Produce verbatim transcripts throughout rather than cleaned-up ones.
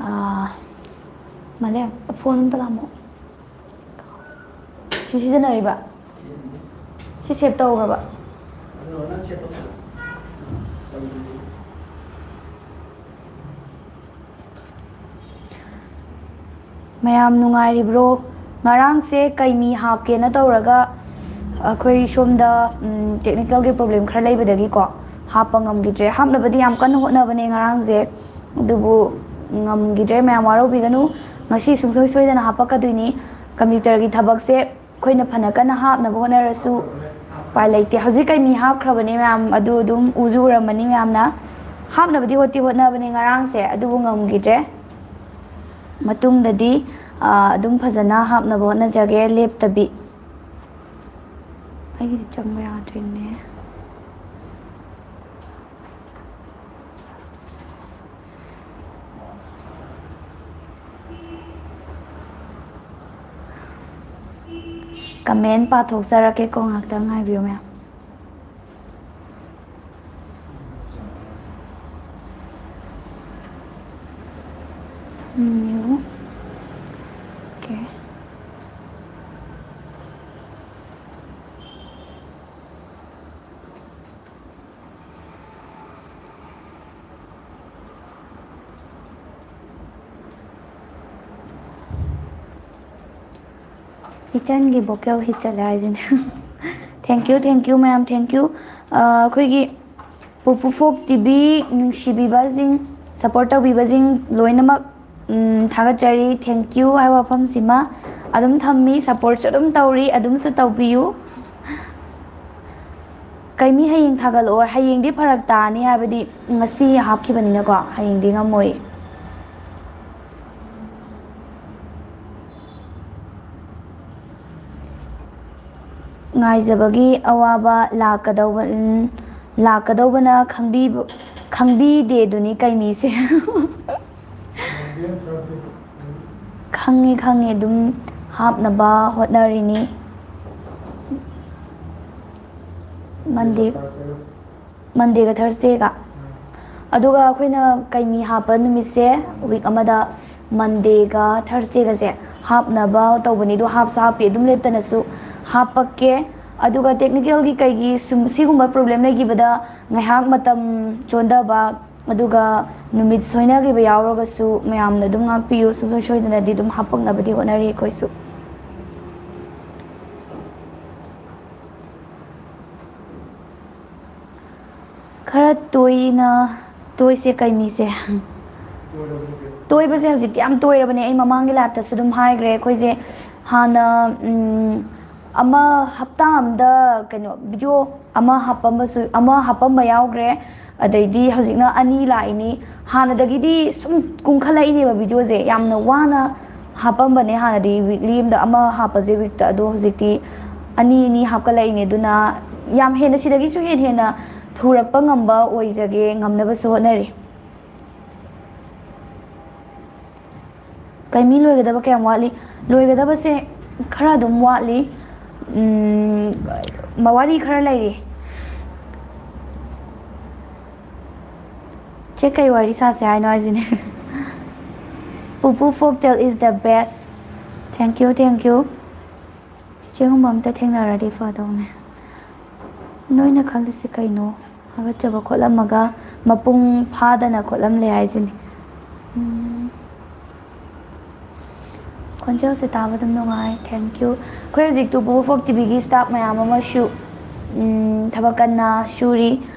ꯑꯥ, ꯃꯥꯂꯦꯝ, ꯐꯣꯟ ꯑꯝꯇ ꯂꯥꯝꯃꯣ꯫ ꯁꯤ ꯁꯤꯖꯤꯟꯅꯔꯤꯕ? ꯁꯤ ꯁꯦꯞ ꯇꯧꯈ꯭ꯔꯕ? ꯃꯌꯥꯝ ꯅꯨꯡꯉꯥꯏꯔꯤꯕ꯭ꯔꯣ? ꯉꯔꯥꯡꯁꯦ ꯀꯩꯃꯤ ꯍꯥꯞꯀꯦꯅ ꯇꯧꯔꯒ ꯑꯩꯈꯣꯏ ꯁꯣꯝꯗ, ꯎꯝ, ꯇꯦꯛꯅꯤꯀꯦꯜꯒꯤ ꯄ꯭ꯔꯣꯕ꯭ꯂꯦꯝ ꯈꯔ ꯂꯩꯕꯗꯒꯤꯀꯣ ꯍꯥꯞꯄ ꯉꯝꯈꯤꯗ꯭ꯔꯦ꯫ ꯍꯥꯞꯅꯕꯗꯤ ꯌꯥꯝ ꯀꯟꯅ ꯍꯣꯠꯅꯕꯅꯦ ꯉꯔꯥꯡꯁꯦ, ꯑꯗꯨꯕꯨ ꯉꯝꯈꯤꯗ꯭ꯔꯦ꯫ ꯃꯌꯥꯝ ꯋꯥꯔꯧꯕꯤꯒꯅꯨ, ꯉꯁꯤ ꯁꯨꯡꯁꯣꯏ ꯁꯣꯏꯗꯅ ꯍꯥꯞꯄꯛꯀꯗꯣꯏꯅꯤ꯫ ꯀꯝꯄ꯭ꯌꯨꯇꯔꯒꯤ ꯊꯕꯛꯁꯦ ꯑꯩꯈꯣꯏꯅ ꯐꯅ ꯀꯟꯅ ꯍꯥꯞꯅꯕ ꯍꯣꯠꯅꯔꯁꯨ ꯎꯄꯥꯏ ꯂꯩꯇꯦ꯫ ꯍꯧꯖꯤꯛ ꯀꯩꯃꯤ ꯍꯥꯞꯈ꯭ꯔꯕꯅꯦ ꯃꯌꯥꯝ, ꯑꯗꯨ ꯑꯗꯨꯝ ꯎꯁꯨ ꯎꯔꯝꯃꯅꯤ ꯃꯌꯥꯝꯅ꯫ ꯍꯥꯞꯅꯕꯗꯤ ꯍꯣꯠꯇꯤ ꯍꯣꯠꯅꯕꯅꯦ ꯉꯔꯥꯡꯁꯦ, ꯑꯗꯨꯕꯨ ꯉꯝꯈꯤꯗ꯭ꯔꯦ꯫ ꯃꯇꯨꯡꯗꯗꯤ, ꯑ, ꯑꯗꯨꯝ ꯐꯖꯅ ꯍꯥꯞꯅꯕ ꯍꯣꯠꯅꯖꯒꯦ, ꯂꯦꯞꯇꯕꯤ꯫ ꯑꯩꯒꯤꯁꯦ ꯆꯪꯕ ꯌꯥꯗ꯭ꯔꯦꯅꯦ꯫ ꯀꯃꯦꯟ ꯄꯥꯊꯣꯛꯆꯔꯛꯀꯦꯀꯣ, ꯉꯥꯛꯇꯪ ꯉꯥꯏꯕꯤꯌꯨ ꯃꯌꯥꯝ꯫ ꯅ꯭ꯌꯨ꯫ ꯑꯣꯀꯦ꯫ ꯏꯆꯟꯒꯤ vocal hit ꯆꯠꯂꯦ ꯍꯥꯏꯁꯤꯅꯦ꯫ Thank you, thank you ꯃꯌꯥꯝ, thank you꯫ ꯑ, ꯑꯩꯈꯣꯏꯒꯤ ꯄꯨꯄꯨ ꯐꯣꯛ ꯇꯤ ꯚꯤ ꯅꯨꯡꯁꯤꯕꯤꯕꯁꯤꯡ, support ꯇꯧꯕꯤꯕꯁꯤꯡ ꯂꯣꯏꯅꯃꯛ, ꯎꯝ, ꯊꯥꯒꯠꯆꯔꯤ꯫ Thank you ꯍꯥꯏꯕ ꯋꯥꯐꯝꯁꯤꯃ ꯑꯗꯨꯝ ꯊꯝꯃꯤ, supportꯁꯨ ꯑꯗꯨꯝ ꯇꯧꯔꯤ, ꯑꯗꯨꯝꯁꯨ ꯇꯧꯕꯤꯌꯨ꯫ ꯀꯩꯃꯤ ꯍꯌꯦꯡ ꯊꯥꯒꯠꯂꯛꯑꯣ꯫ ꯍꯌꯦꯡꯗꯤ ꯐꯔꯛ ꯇꯥꯅꯤ, ꯍꯥꯏꯕꯗꯤ ꯉꯁꯤ ꯍꯥꯞꯈꯤꯕꯅꯤꯅꯀꯣ, ꯍꯌꯦꯡꯗꯤ ꯉꯝꯃꯣꯏ꯫ ꯉꯥꯏꯖꯕꯒꯤ ꯑꯋꯥꯕ ꯂꯥꯛꯀꯗꯧꯕ, ꯎꯝ, ꯂꯥꯛꯀꯗꯧꯕꯅ ꯈꯪꯕꯤꯕ-, ꯈꯪꯕꯤꯗꯦꯗꯨꯅꯤ ꯀꯩꯃꯤꯁꯦ꯫ ꯈꯪꯉꯤ, ꯈꯪꯉꯤ, ꯑꯗꯨꯝ ꯍꯥꯞꯅꯕ ꯍꯣꯠꯅꯔꯤꯅꯤ꯫ ꯃꯟꯗꯦ, ꯃꯟꯗꯦꯒ ꯊꯔꯁꯗꯦꯒ꯫ ꯑꯗꯨꯒ ꯑꯩꯈꯣꯏꯅ ꯀꯩꯃꯤ ꯍꯥꯞꯄ ꯅꯨꯃꯤꯠꯁꯦ, ꯋꯤꯛ ꯑꯃꯗ ꯃꯟꯗꯦꯒ ꯊꯔꯁꯗꯦꯒꯁꯦ ꯍꯥꯞꯅꯕ ꯇꯧꯕꯅꯤ꯫ ꯑꯗꯣ ꯍꯥꯞꯁꯨ ꯍꯥꯞꯄꯤ, ꯑꯗꯨꯝ ꯂꯦꯞꯇꯅꯁꯨ ꯍꯥꯞꯄꯛꯀꯦ꯫ ꯑꯗꯨꯒ ꯇꯦꯛꯅꯤꯀꯦꯜꯒꯤ ꯀꯩꯒꯤ ꯁꯨꯝ ꯁꯤꯒꯨꯝꯕ ꯄ꯭ꯔꯣꯕ꯭ꯂꯦꯝ ꯂꯩꯈꯤꯕꯗ ꯉꯥꯏꯍꯥꯛ ꯃꯇꯝ ꯆꯣꯟꯊꯕ, ꯑꯗꯨꯒ ꯅꯨꯃꯤꯠ ꯁꯣꯏꯅꯈꯤꯕ ꯌꯥꯎꯔꯒꯁꯨ ꯃꯌꯥꯝꯅ ꯑꯗꯨꯝ ꯉꯥꯛꯄꯤꯌꯨ꯫ ꯁꯨꯡꯁꯣꯏ ꯁꯣꯏꯗꯅꯗꯤ ꯑꯗꯨꯝ ꯍꯥꯞꯄꯛꯅꯕꯗꯤ ꯍꯣꯠꯅꯔꯤ ꯑꯩꯈꯣꯏꯁꯨ꯫ ꯈꯔ ꯇꯣꯏꯅ ꯇꯣꯏꯁꯦ ꯀꯩꯃꯤꯁꯦ꯫ ꯇꯣꯏꯕꯁꯦ ꯍꯧꯖꯤꯛꯇꯤ ꯌꯥꯝ ꯇꯣꯏꯔꯕꯅꯦ꯫ ꯑꯩ ꯃꯃꯥꯡꯒꯤ ꯂꯥꯏꯞꯇꯁꯨ ꯑꯗꯨꯝ ꯍꯥꯏꯈ꯭ꯔꯦ, ꯑꯩꯈꯣꯏꯁꯦ ꯍꯥꯟꯅ, ꯎꯝ, ꯑꯃ ꯍꯞꯇꯥ ꯑꯝꯗ ꯀꯩꯅꯣ ꯚꯤꯗꯤꯑꯣ ꯑꯃ ꯍꯥꯞꯄꯝꯕꯁꯨ, ꯑꯃ ꯍꯥꯞꯄꯝꯕ ꯌꯥꯎꯈ꯭ꯔꯦ꯫ ꯑꯗꯩꯗꯤ ꯍꯧꯖꯤꯛꯅ ꯑꯅꯤ ꯂꯥꯛꯏꯅꯤ꯫ ꯍꯥꯟꯅꯗꯒꯤꯗꯤ ꯁꯨꯝ ꯀꯨꯝꯈꯠꯂꯛꯏꯅꯦꯕ ꯚꯤꯗꯤꯑꯣꯁꯦ꯫ ꯌꯥꯝꯅ ꯋꯥꯅ ꯍꯥꯞꯄꯝꯕꯅꯦ ꯍꯥꯟꯅꯗꯤ, ꯋꯤꯛꯂꯤ ꯑꯃꯗ ꯑꯃ ꯍꯥꯞꯄꯁꯦ ꯋꯤꯛꯇ꯫ ꯑꯗꯣ ꯍꯧꯖꯤꯛꯇꯤ ꯑꯅꯤ ꯑꯅꯤ ꯍꯥꯞꯀꯠꯂꯛꯏꯅꯦ꯫ ꯑꯗꯨꯅ ꯌꯥꯝ ꯍꯦꯟꯅ, ꯁꯤꯗꯒꯤꯁꯨ ꯍꯦꯟꯅ ꯍꯦꯟꯅ ꯊꯨꯔꯛꯄ ꯉꯝꯕ ꯑꯣꯏꯖꯒꯦ, ꯉꯝꯅꯕꯁꯨ ꯍꯣꯠꯅꯔꯤ꯫ ꯀꯩꯃꯤ ꯂꯣꯏꯒꯗꯕ ꯀꯌꯥꯝ ꯋꯥꯠꯂꯤ? ꯂꯣꯏꯒꯗꯕꯁꯦ ꯈꯔ ꯑꯗꯨꯝ ꯋꯥꯠꯂꯤ꯫ ꯎꯝ, ꯃ-, ꯋꯥꯔꯤ ꯈꯔ ꯂꯩꯔꯤ꯫ ꯆꯦ, ꯀꯩ ꯋꯥꯔꯤ ꯁꯥꯁꯦ ꯍꯥꯏꯅꯣ ꯍꯥꯏꯁꯤꯅꯦ? Pupu folktale is the best. Thank you, thank you. ꯆꯤꯆꯦꯒꯨꯝꯕ ꯑꯝꯇ ꯊꯦꯡꯅꯔꯗꯤ ꯐꯗꯧꯅꯦ꯫ ꯅꯣꯏꯅ ꯈꯜꯂꯤꯁꯦ ꯀꯩꯅꯣ? ꯍꯥꯒꯠꯆꯕ ꯈꯣꯠꯂꯝꯃꯒ ꯃꯄꯨꯡ ꯐꯥꯗꯅ ꯈꯣꯠꯂꯝꯂꯦ ꯍꯥꯏꯁꯤꯅꯤ꯫ ꯎꯝ꯫ ꯈꯣꯟꯖꯦꯜꯁꯦ ꯇꯥꯕ ꯑꯗꯨꯝ ꯅꯨꯡꯉꯥꯏ꯫ Thank you꯫ ꯑꯩꯈꯣꯏ ꯍꯧꯖꯤꯛ ꯇꯨꯄꯨ ꯐꯣꯛ ꯇꯤꯚꯤꯒꯤ staff ꯃꯌꯥꯝ ꯑꯃꯁꯨ, ꯎꯝ, ꯊꯕꯛ ꯀꯟꯅ ꯁꯨꯔꯤ꯫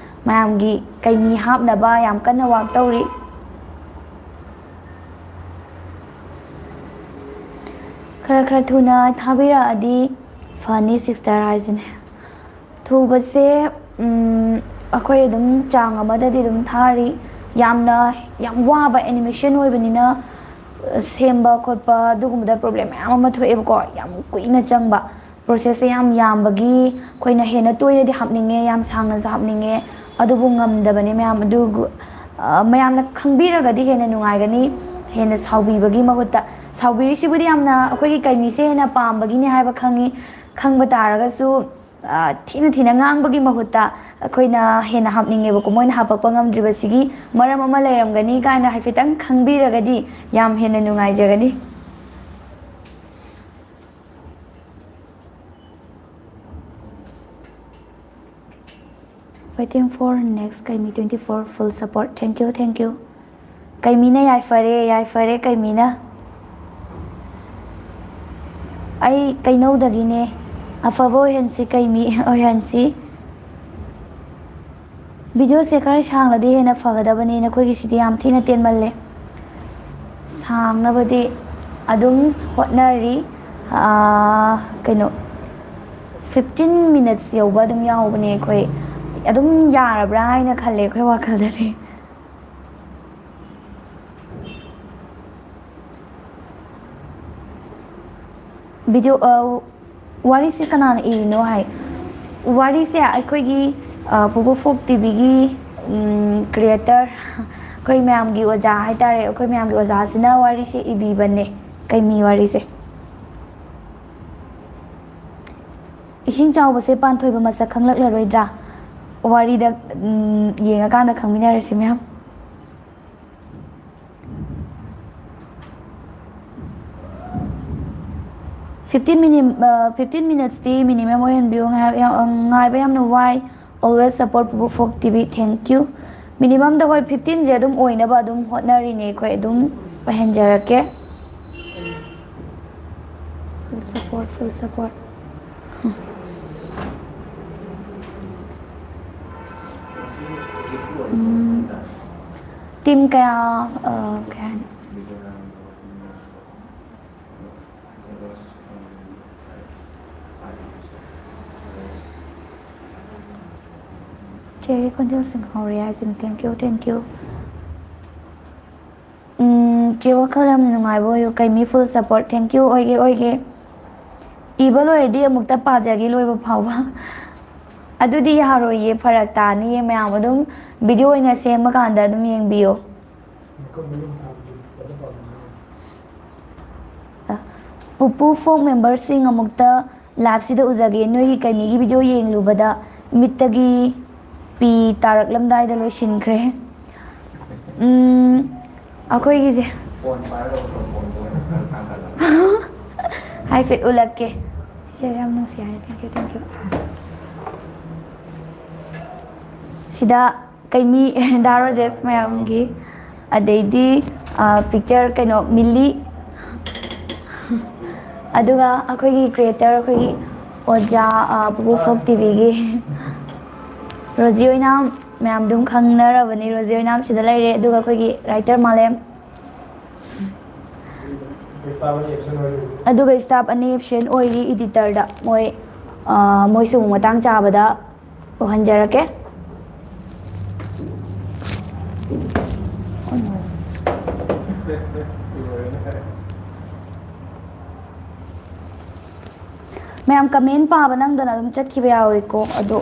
ꯃꯌꯥꯝꯒꯤ ꯀꯩꯃꯤ ꯍꯥꯞꯅꯕ ꯌꯥꯝ ꯀꯟꯅ work ꯇꯧꯔꯤ꯫ ꯈꯔ ꯈꯔ ꯊꯨꯅ ꯊꯥꯕꯤꯔꯛꯑꯗꯤ ꯐꯅꯤ, sister ꯍꯥꯏꯁꯤꯅꯦ꯫ ꯊꯨꯕꯁꯦ, ꯎꯝ, ꯑꯩꯈꯣꯏ ꯑꯗꯨꯝ ꯆꯥꯡ ꯑꯃꯗꯗꯤ ꯑꯗꯨꯝ ꯊꯥꯔꯤ꯫ ꯌꯥꯝꯅ, ꯌꯥꯝ ꯋꯥꯕ animation ꯑꯣꯏꯕꯅꯤꯅ, ꯁꯦꯝꯕ ꯈꯣꯠꯄ ꯑꯗꯨꯒꯨꯝꯕꯗ problem ꯃꯌꯥꯝ ꯑꯃ ꯊꯣꯛꯑꯦꯕꯀꯣ, ꯌꯥꯝ ꯀꯨꯏꯅ ꯆꯪꯕ꯫ Process ꯁꯦ ꯌꯥꯝ ꯌꯥꯝꯕꯒꯤ ꯑꯩꯈꯣꯏꯅ ꯍꯦꯟꯅ ꯇꯣꯏꯅꯗꯤ ꯍꯥꯞꯅꯤꯡꯉꯦ, ꯌꯥꯝ ꯁꯥꯡꯅꯁꯨ ꯍꯥꯞꯅꯤꯡꯉꯦ, ꯑꯗꯨꯕꯨ ꯉꯝꯗꯕꯅꯦ ꯃꯌꯥꯝ꯫ ꯑꯗꯨꯒ, ꯑ, ꯃꯌꯥꯝꯅ ꯈꯪꯕꯤꯔꯒꯗꯤ ꯍꯦꯟꯅ ꯅꯨꯡꯉꯥꯏꯒꯅꯤ, ꯍꯦꯟꯅ ꯁꯥꯎꯕꯤꯕꯒꯤ ꯃꯍꯨꯠꯇ꯫ ꯁꯥꯎꯕꯤꯔꯤꯁꯤꯕꯨꯗꯤ ꯌꯥꯝꯅ ꯑꯩꯈꯣꯏꯒꯤ ꯀꯩꯃꯤꯁꯦ ꯍꯦꯟꯅ ꯄꯥꯝꯕꯒꯤꯅꯦ ꯍꯥꯏꯕ ꯈꯪꯉꯤ꯫ ꯈꯪꯕ ꯇꯥꯔꯒꯁꯨ, ꯊꯤꯅ ꯊꯤꯅ ꯉꯥꯡꯕꯒꯤ ꯃꯍꯨꯠꯇ ꯑꯩꯈꯣꯏꯅ ꯍꯦꯟꯅ ꯍꯥꯞꯅꯤꯡꯉꯦꯕꯀꯣ꯫ ꯃꯣꯏꯅ ꯍꯥꯄꯛꯄ ꯉꯝꯗ꯭ꯔꯤꯕꯁꯤꯒꯤ ꯃꯔꯝ ꯑꯃ ꯂꯩꯔꯝꯒꯅꯤ ꯀꯥꯏꯅ ꯍꯥꯏꯐꯦꯠꯇꯪ ꯈꯪꯕꯤꯔꯒꯗꯤ ꯌꯥꯝ ꯍꯦꯟꯅ ꯅꯨꯡꯉꯥꯏꯖꯒꯅꯤ꯫ Waiting for next ꯀꯩꯃꯤ twenty four full support. Thank you, thank you. ꯀꯩꯃꯤꯅ ꯌꯥꯏꯐꯔꯦ, ꯌꯥꯏꯐꯔꯦ ꯀꯩꯃꯤꯅ꯫ ꯑꯩ ꯀꯩꯅꯧꯗꯒꯤꯅꯦ꯫ ꯑꯐꯕ ꯑꯣꯏꯍꯟꯁꯤ ꯀꯩꯃꯤ, ꯑꯣꯏꯍꯟꯁꯤ꯫ ꯚꯤꯗꯤꯑꯣꯁꯦ ꯈꯔ ꯁꯥꯡꯂꯗꯤ ꯍꯦꯟꯅ ꯐꯒꯗꯕꯅꯤ, ꯅꯈꯣꯏꯒꯤꯁꯤꯗꯤ ꯌꯥꯝ ꯊꯤꯅ ꯇꯦꯟꯃꯜꯂꯦ꯫ ꯁꯥꯡꯅꯕꯗꯤ ꯑꯗꯨꯝ ꯍꯣꯠꯅꯔꯤ꯫ ꯀꯩꯅꯣ, fifteen minutes ꯌꯧꯕ ꯑꯗꯨꯝ ꯌꯥꯎꯕꯅꯦ ꯑꯩꯈꯣꯏ꯫ ꯑꯗꯨꯝ ꯌꯥꯔꯕ꯭ꯔꯥ ꯍꯥꯏꯅ ꯈꯜꯂꯦ ꯑꯩꯈꯣꯏ ꯋꯥꯈꯜꯗꯗꯤ꯫ ꯚꯤꯗꯤꯑꯣ, ꯋꯥꯔꯤꯁꯦ ꯀꯅꯥꯅ ꯏꯔꯤꯅꯣ ꯍꯥꯏ꯫ ꯋꯥꯔꯤꯁꯦ ꯑꯩꯈꯣꯏꯒꯤ ꯄꯨꯄꯨ ꯐꯣꯛ ꯇꯤꯚꯤꯒꯤ ꯀ꯭ꯔꯤꯌꯦꯇꯔ, ꯑꯩꯈꯣꯏ ꯃꯌꯥꯝꯒꯤ ꯑꯣꯖꯥ ꯍꯥꯏꯇꯥꯔꯦ, ꯑꯩꯈꯣꯏ ꯃꯌꯥꯝꯒꯤ ꯑꯣꯖꯥꯁꯤꯅ ꯋꯥꯔꯤꯁꯦ ꯏꯕꯤꯕꯅꯦ, ꯀꯩꯃꯤ ꯋꯥꯔꯤꯁꯦ꯫ ꯏꯁꯤꯡ ꯆꯥꯎꯕꯁꯦ ꯄꯥꯟꯊꯣꯏꯕ ꯃꯁꯛ ꯈꯪꯂꯛꯂꯔꯣꯏꯗ꯭ꯔꯥ? ꯋꯥꯔꯤꯗ ꯌꯦꯡꯉꯀꯥꯟꯗ ꯈꯪꯃꯤꯟꯅꯔꯁꯤ ꯃꯌꯥꯝ꯫ Fifteen minute, fifteen minutesꯇꯤ minimum ꯑꯣꯏꯍꯟꯕꯤꯌꯨ꯫ ꯉꯥꯏꯍꯥꯛ ꯌꯥꯝ, ꯉꯥꯏꯕ ꯌꯥꯝꯅ ꯋꯥꯏ꯫ Always support ꯄꯨꯄꯨ ꯐꯣꯛ ꯇꯤꯚꯤ꯫ Thank you꯫ Minimumꯗ, ꯍꯣꯏ, fifteenꯁꯦ ꯑꯗꯨꯝ ꯑꯣꯏꯅꯕ ꯑꯗꯨꯝ ꯍꯣꯠꯅꯔꯤꯅꯦ ꯑꯩꯈꯣꯏ꯫ ꯑꯗꯨꯝ ꯑꯣꯏꯍꯟꯖꯔꯛꯀꯦ꯫ Full support, full support꯫ Team ꯀꯌꯥ, ꯀꯩ ꯍꯥꯏꯅꯤ? ꯆꯦꯒꯤ ꯈꯣꯟꯖꯦꯜ ꯁꯤꯡꯍꯧꯔꯦ ꯍꯥꯏꯁꯤꯅꯤ꯫ Thank you, thank you꯫ ꯎꯝ, ꯆꯦ ꯋꯥꯈꯜ ꯌꯥꯝꯅ ꯅꯨꯡꯉꯥꯏꯕ ꯑꯣꯏꯌꯨ꯫ ꯀꯩꯃꯤ full support꯫ Thank you꯫ ꯑꯣꯏꯒꯦ, ꯑꯣꯏꯒꯦ꯫ ꯏꯕ ꯂꯣꯏꯔꯗꯤ ꯑꯃꯨꯛꯇ ꯄꯥꯖꯒꯦ ꯂꯣꯏꯕ ꯐꯥꯎꯕ꯫ ꯑꯗꯨꯗꯤ ꯌꯥꯔꯣꯏꯌꯦ, ꯐꯔꯛ ꯇꯥꯅꯤꯌꯦ ꯃꯌꯥꯝ꯫ ꯑꯗꯨꯝ ꯚꯤꯗꯤꯑꯣ ꯑꯣꯏꯅ ꯁꯦꯝꯃꯀꯥꯟꯗ ꯑꯗꯨꯝ ꯌꯦꯡꯕꯤꯌꯣ꯫ ꯄꯨꯄꯨ ꯐꯣꯛ ꯃꯦꯝꯕꯔꯁꯤꯡ ꯑꯃꯨꯛꯇ ꯂꯥꯏꯞꯁꯤꯗ ꯎꯖꯒꯦ꯫ ꯅꯣꯏꯒꯤ ꯀꯩꯃꯤꯒꯤ ꯚꯤꯗꯤꯑꯣ ꯌꯦꯡꯂꯨꯕꯗ ꯃꯤꯠꯇꯒꯤ ꯄꯤ ꯇꯥꯔꯛꯂꯝꯗꯥꯏꯗ ꯂꯣꯏꯁꯤꯟꯈ꯭ꯔꯦ꯫ ꯎꯝ, ꯑꯩꯈꯣꯏꯒꯤꯁꯦ ꯐꯣꯟ ꯄꯥꯏꯔꯒ ꯐꯣꯟ ꯐꯣꯟꯗꯣ ꯑꯣꯏꯅ ꯈꯔ ꯊꯥꯡꯒꯠꯂꯣ꯫ ꯍꯥꯏꯐꯦꯠ ꯎꯠꯂꯛꯀꯦ꯫ ꯁꯤꯁꯦ ꯌꯥꯝ ꯅꯨꯡꯁꯤ ꯍꯥꯏ꯫ Thank you, thank you꯫ ꯁꯤꯗ ꯀꯩꯃꯤ ꯗꯥ ꯔꯣꯖꯦꯁ ꯃꯌꯥꯝꯒꯤ, ꯑꯗꯩꯗꯤ, ꯑ, ꯄꯤꯛꯆꯔ ꯀꯩꯅꯣ ꯃꯤꯂꯤ, ꯑꯗꯨꯒ ꯑꯩꯈꯣꯏꯒꯤ ꯀ꯭ꯔꯤꯌꯦꯇꯔ, ꯑꯩꯈꯣꯏꯒꯤ ꯑꯣꯖꯥ, ꯑ, ꯄꯨꯄꯨ ꯐꯣꯛ ꯇꯤꯚꯤꯒꯤ ꯔꯣꯖꯤ ꯑꯣꯏꯅꯥꯝ, ꯃꯌꯥꯝ ꯑꯗꯨꯝ ꯈꯪꯅꯔꯕꯅꯤ꯫ ꯔꯣꯖꯤ ꯑꯣꯏꯅꯥꯝ ꯁꯤꯗ ꯂꯩꯔꯦ, ꯑꯗꯨꯒ ꯑꯩꯈꯣꯏꯒꯤ ꯔꯥꯏꯇꯔ ꯃꯥꯂꯦꯝ, ꯑꯗꯨꯒ ꯁ꯭ꯇꯥꯐ ꯑꯅꯤ ꯑꯦꯕꯁꯦꯟ ꯑꯣꯏꯔꯤ ꯏꯗꯤꯇꯔꯗ꯫ ꯃꯣꯏ, ꯑ, ꯃꯣꯏꯁꯨ ꯑꯃꯨꯛ ꯃꯇꯥꯡ ꯆꯥꯕꯗ ꯎꯍꯟꯖꯔꯛꯀꯦ꯫ ꯃꯌꯥꯝ ꯀꯃꯦꯟ ꯄꯥꯕ ꯅꯪꯗꯅ ꯑꯗꯨꯝ ꯆꯠꯈꯤꯕ ꯌꯥꯎꯋꯦꯀꯣ꯫ ꯑꯗꯣ,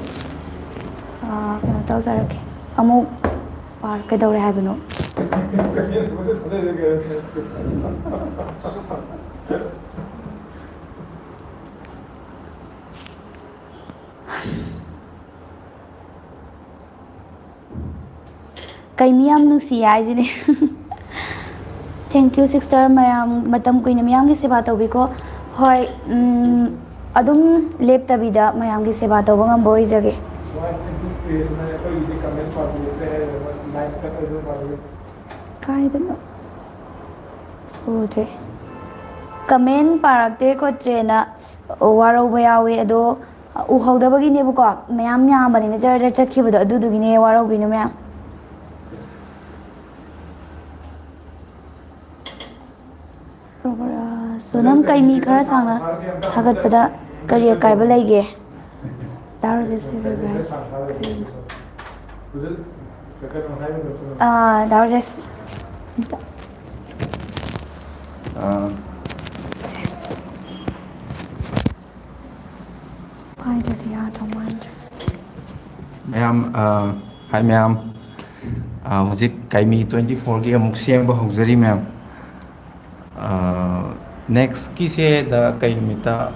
ꯑ, ꯀꯩꯅꯣ ꯇꯧꯖꯔꯛꯀꯦ꯫ ꯑꯃꯨꯛ ꯄꯥꯔ ꯀꯩꯗꯧꯔꯦ ꯍꯥꯏꯕꯅꯣ? ꯀꯩꯃꯤ ꯌꯥꯝ ꯅꯨꯡꯁꯤ ꯍꯥꯏꯁꯤꯅꯦ꯫ Thank you, sister꯫ ꯃꯌꯥꯝ ꯃꯇꯝ ꯀꯨꯏꯅ ꯃꯤꯌꯥꯝꯒꯤ ꯁꯦꯕꯥ ꯇꯧꯕꯤꯀꯣ꯫ ꯍꯣꯏ, ꯎꯝ, ꯑꯗꯨꯝ ꯂꯦꯞꯇꯕꯤꯗ ꯃꯌꯥꯝꯒꯤ ꯁꯦꯕꯥ ꯇꯧꯕ ꯉꯝꯕ ꯑꯣꯏꯖꯒꯦ꯫ ꯀꯥꯏꯗꯅꯣ? ꯎꯗ꯭ꯔꯦ꯫ ꯀꯃꯦꯟ ꯄꯥꯔꯛꯇ꯭ꯔꯦ ꯈꯣꯠꯇ꯭ꯔꯦꯅ ꯋꯥꯔꯧꯕ ꯌꯥꯎꯋꯦ, ꯑꯗꯣ ꯎꯍꯧꯗꯕꯒꯤꯅꯦꯕꯀꯣ, ꯃꯌꯥꯝ ꯌꯥꯝꯕꯅꯤꯅ ꯖꯔ ꯖꯔ ꯆꯠꯈꯤꯕꯗꯣ, ꯑꯗꯨꯗꯨꯒꯤꯅꯦ, ꯋꯥꯔꯧꯕꯤꯅꯨ ꯃꯌꯥꯝ꯫ ꯁꯣꯅꯝ, ꯀꯩꯃꯤ ꯈꯔ ꯁꯥꯡꯅ ꯊꯥꯒꯠꯄꯗ ꯀꯔꯤ ꯑꯀꯥꯏꯕ ꯂꯩꯒꯦ? ꯗꯥ ꯔꯣꯖꯦꯁ, ꯀꯔꯤꯅꯣ? ꯑꯥ, ꯗꯥ ꯔꯣꯖꯦꯁ꯫ ꯑꯥ꯫ ꯄꯥꯏꯗ꯭ꯔꯗꯤ ꯌꯥꯗꯧ ꯃꯥꯟꯗ꯭ꯔꯦ꯫ ꯃꯌꯥꯝ, ꯑ, ꯍꯥꯏ ꯃꯌꯥꯝ, ꯑ, ꯍꯧꯖꯤꯛ ꯀꯩꯃꯤ twenty fourꯒꯤ ꯑꯃꯨꯛ ꯁꯦꯝꯕ ꯍꯧꯖꯔꯤ ꯃꯌꯥꯝ꯫ ꯑ, next ꯀꯤꯁꯦ ꯗ ꯀꯩ ꯅꯨꯃꯤꯠꯇ?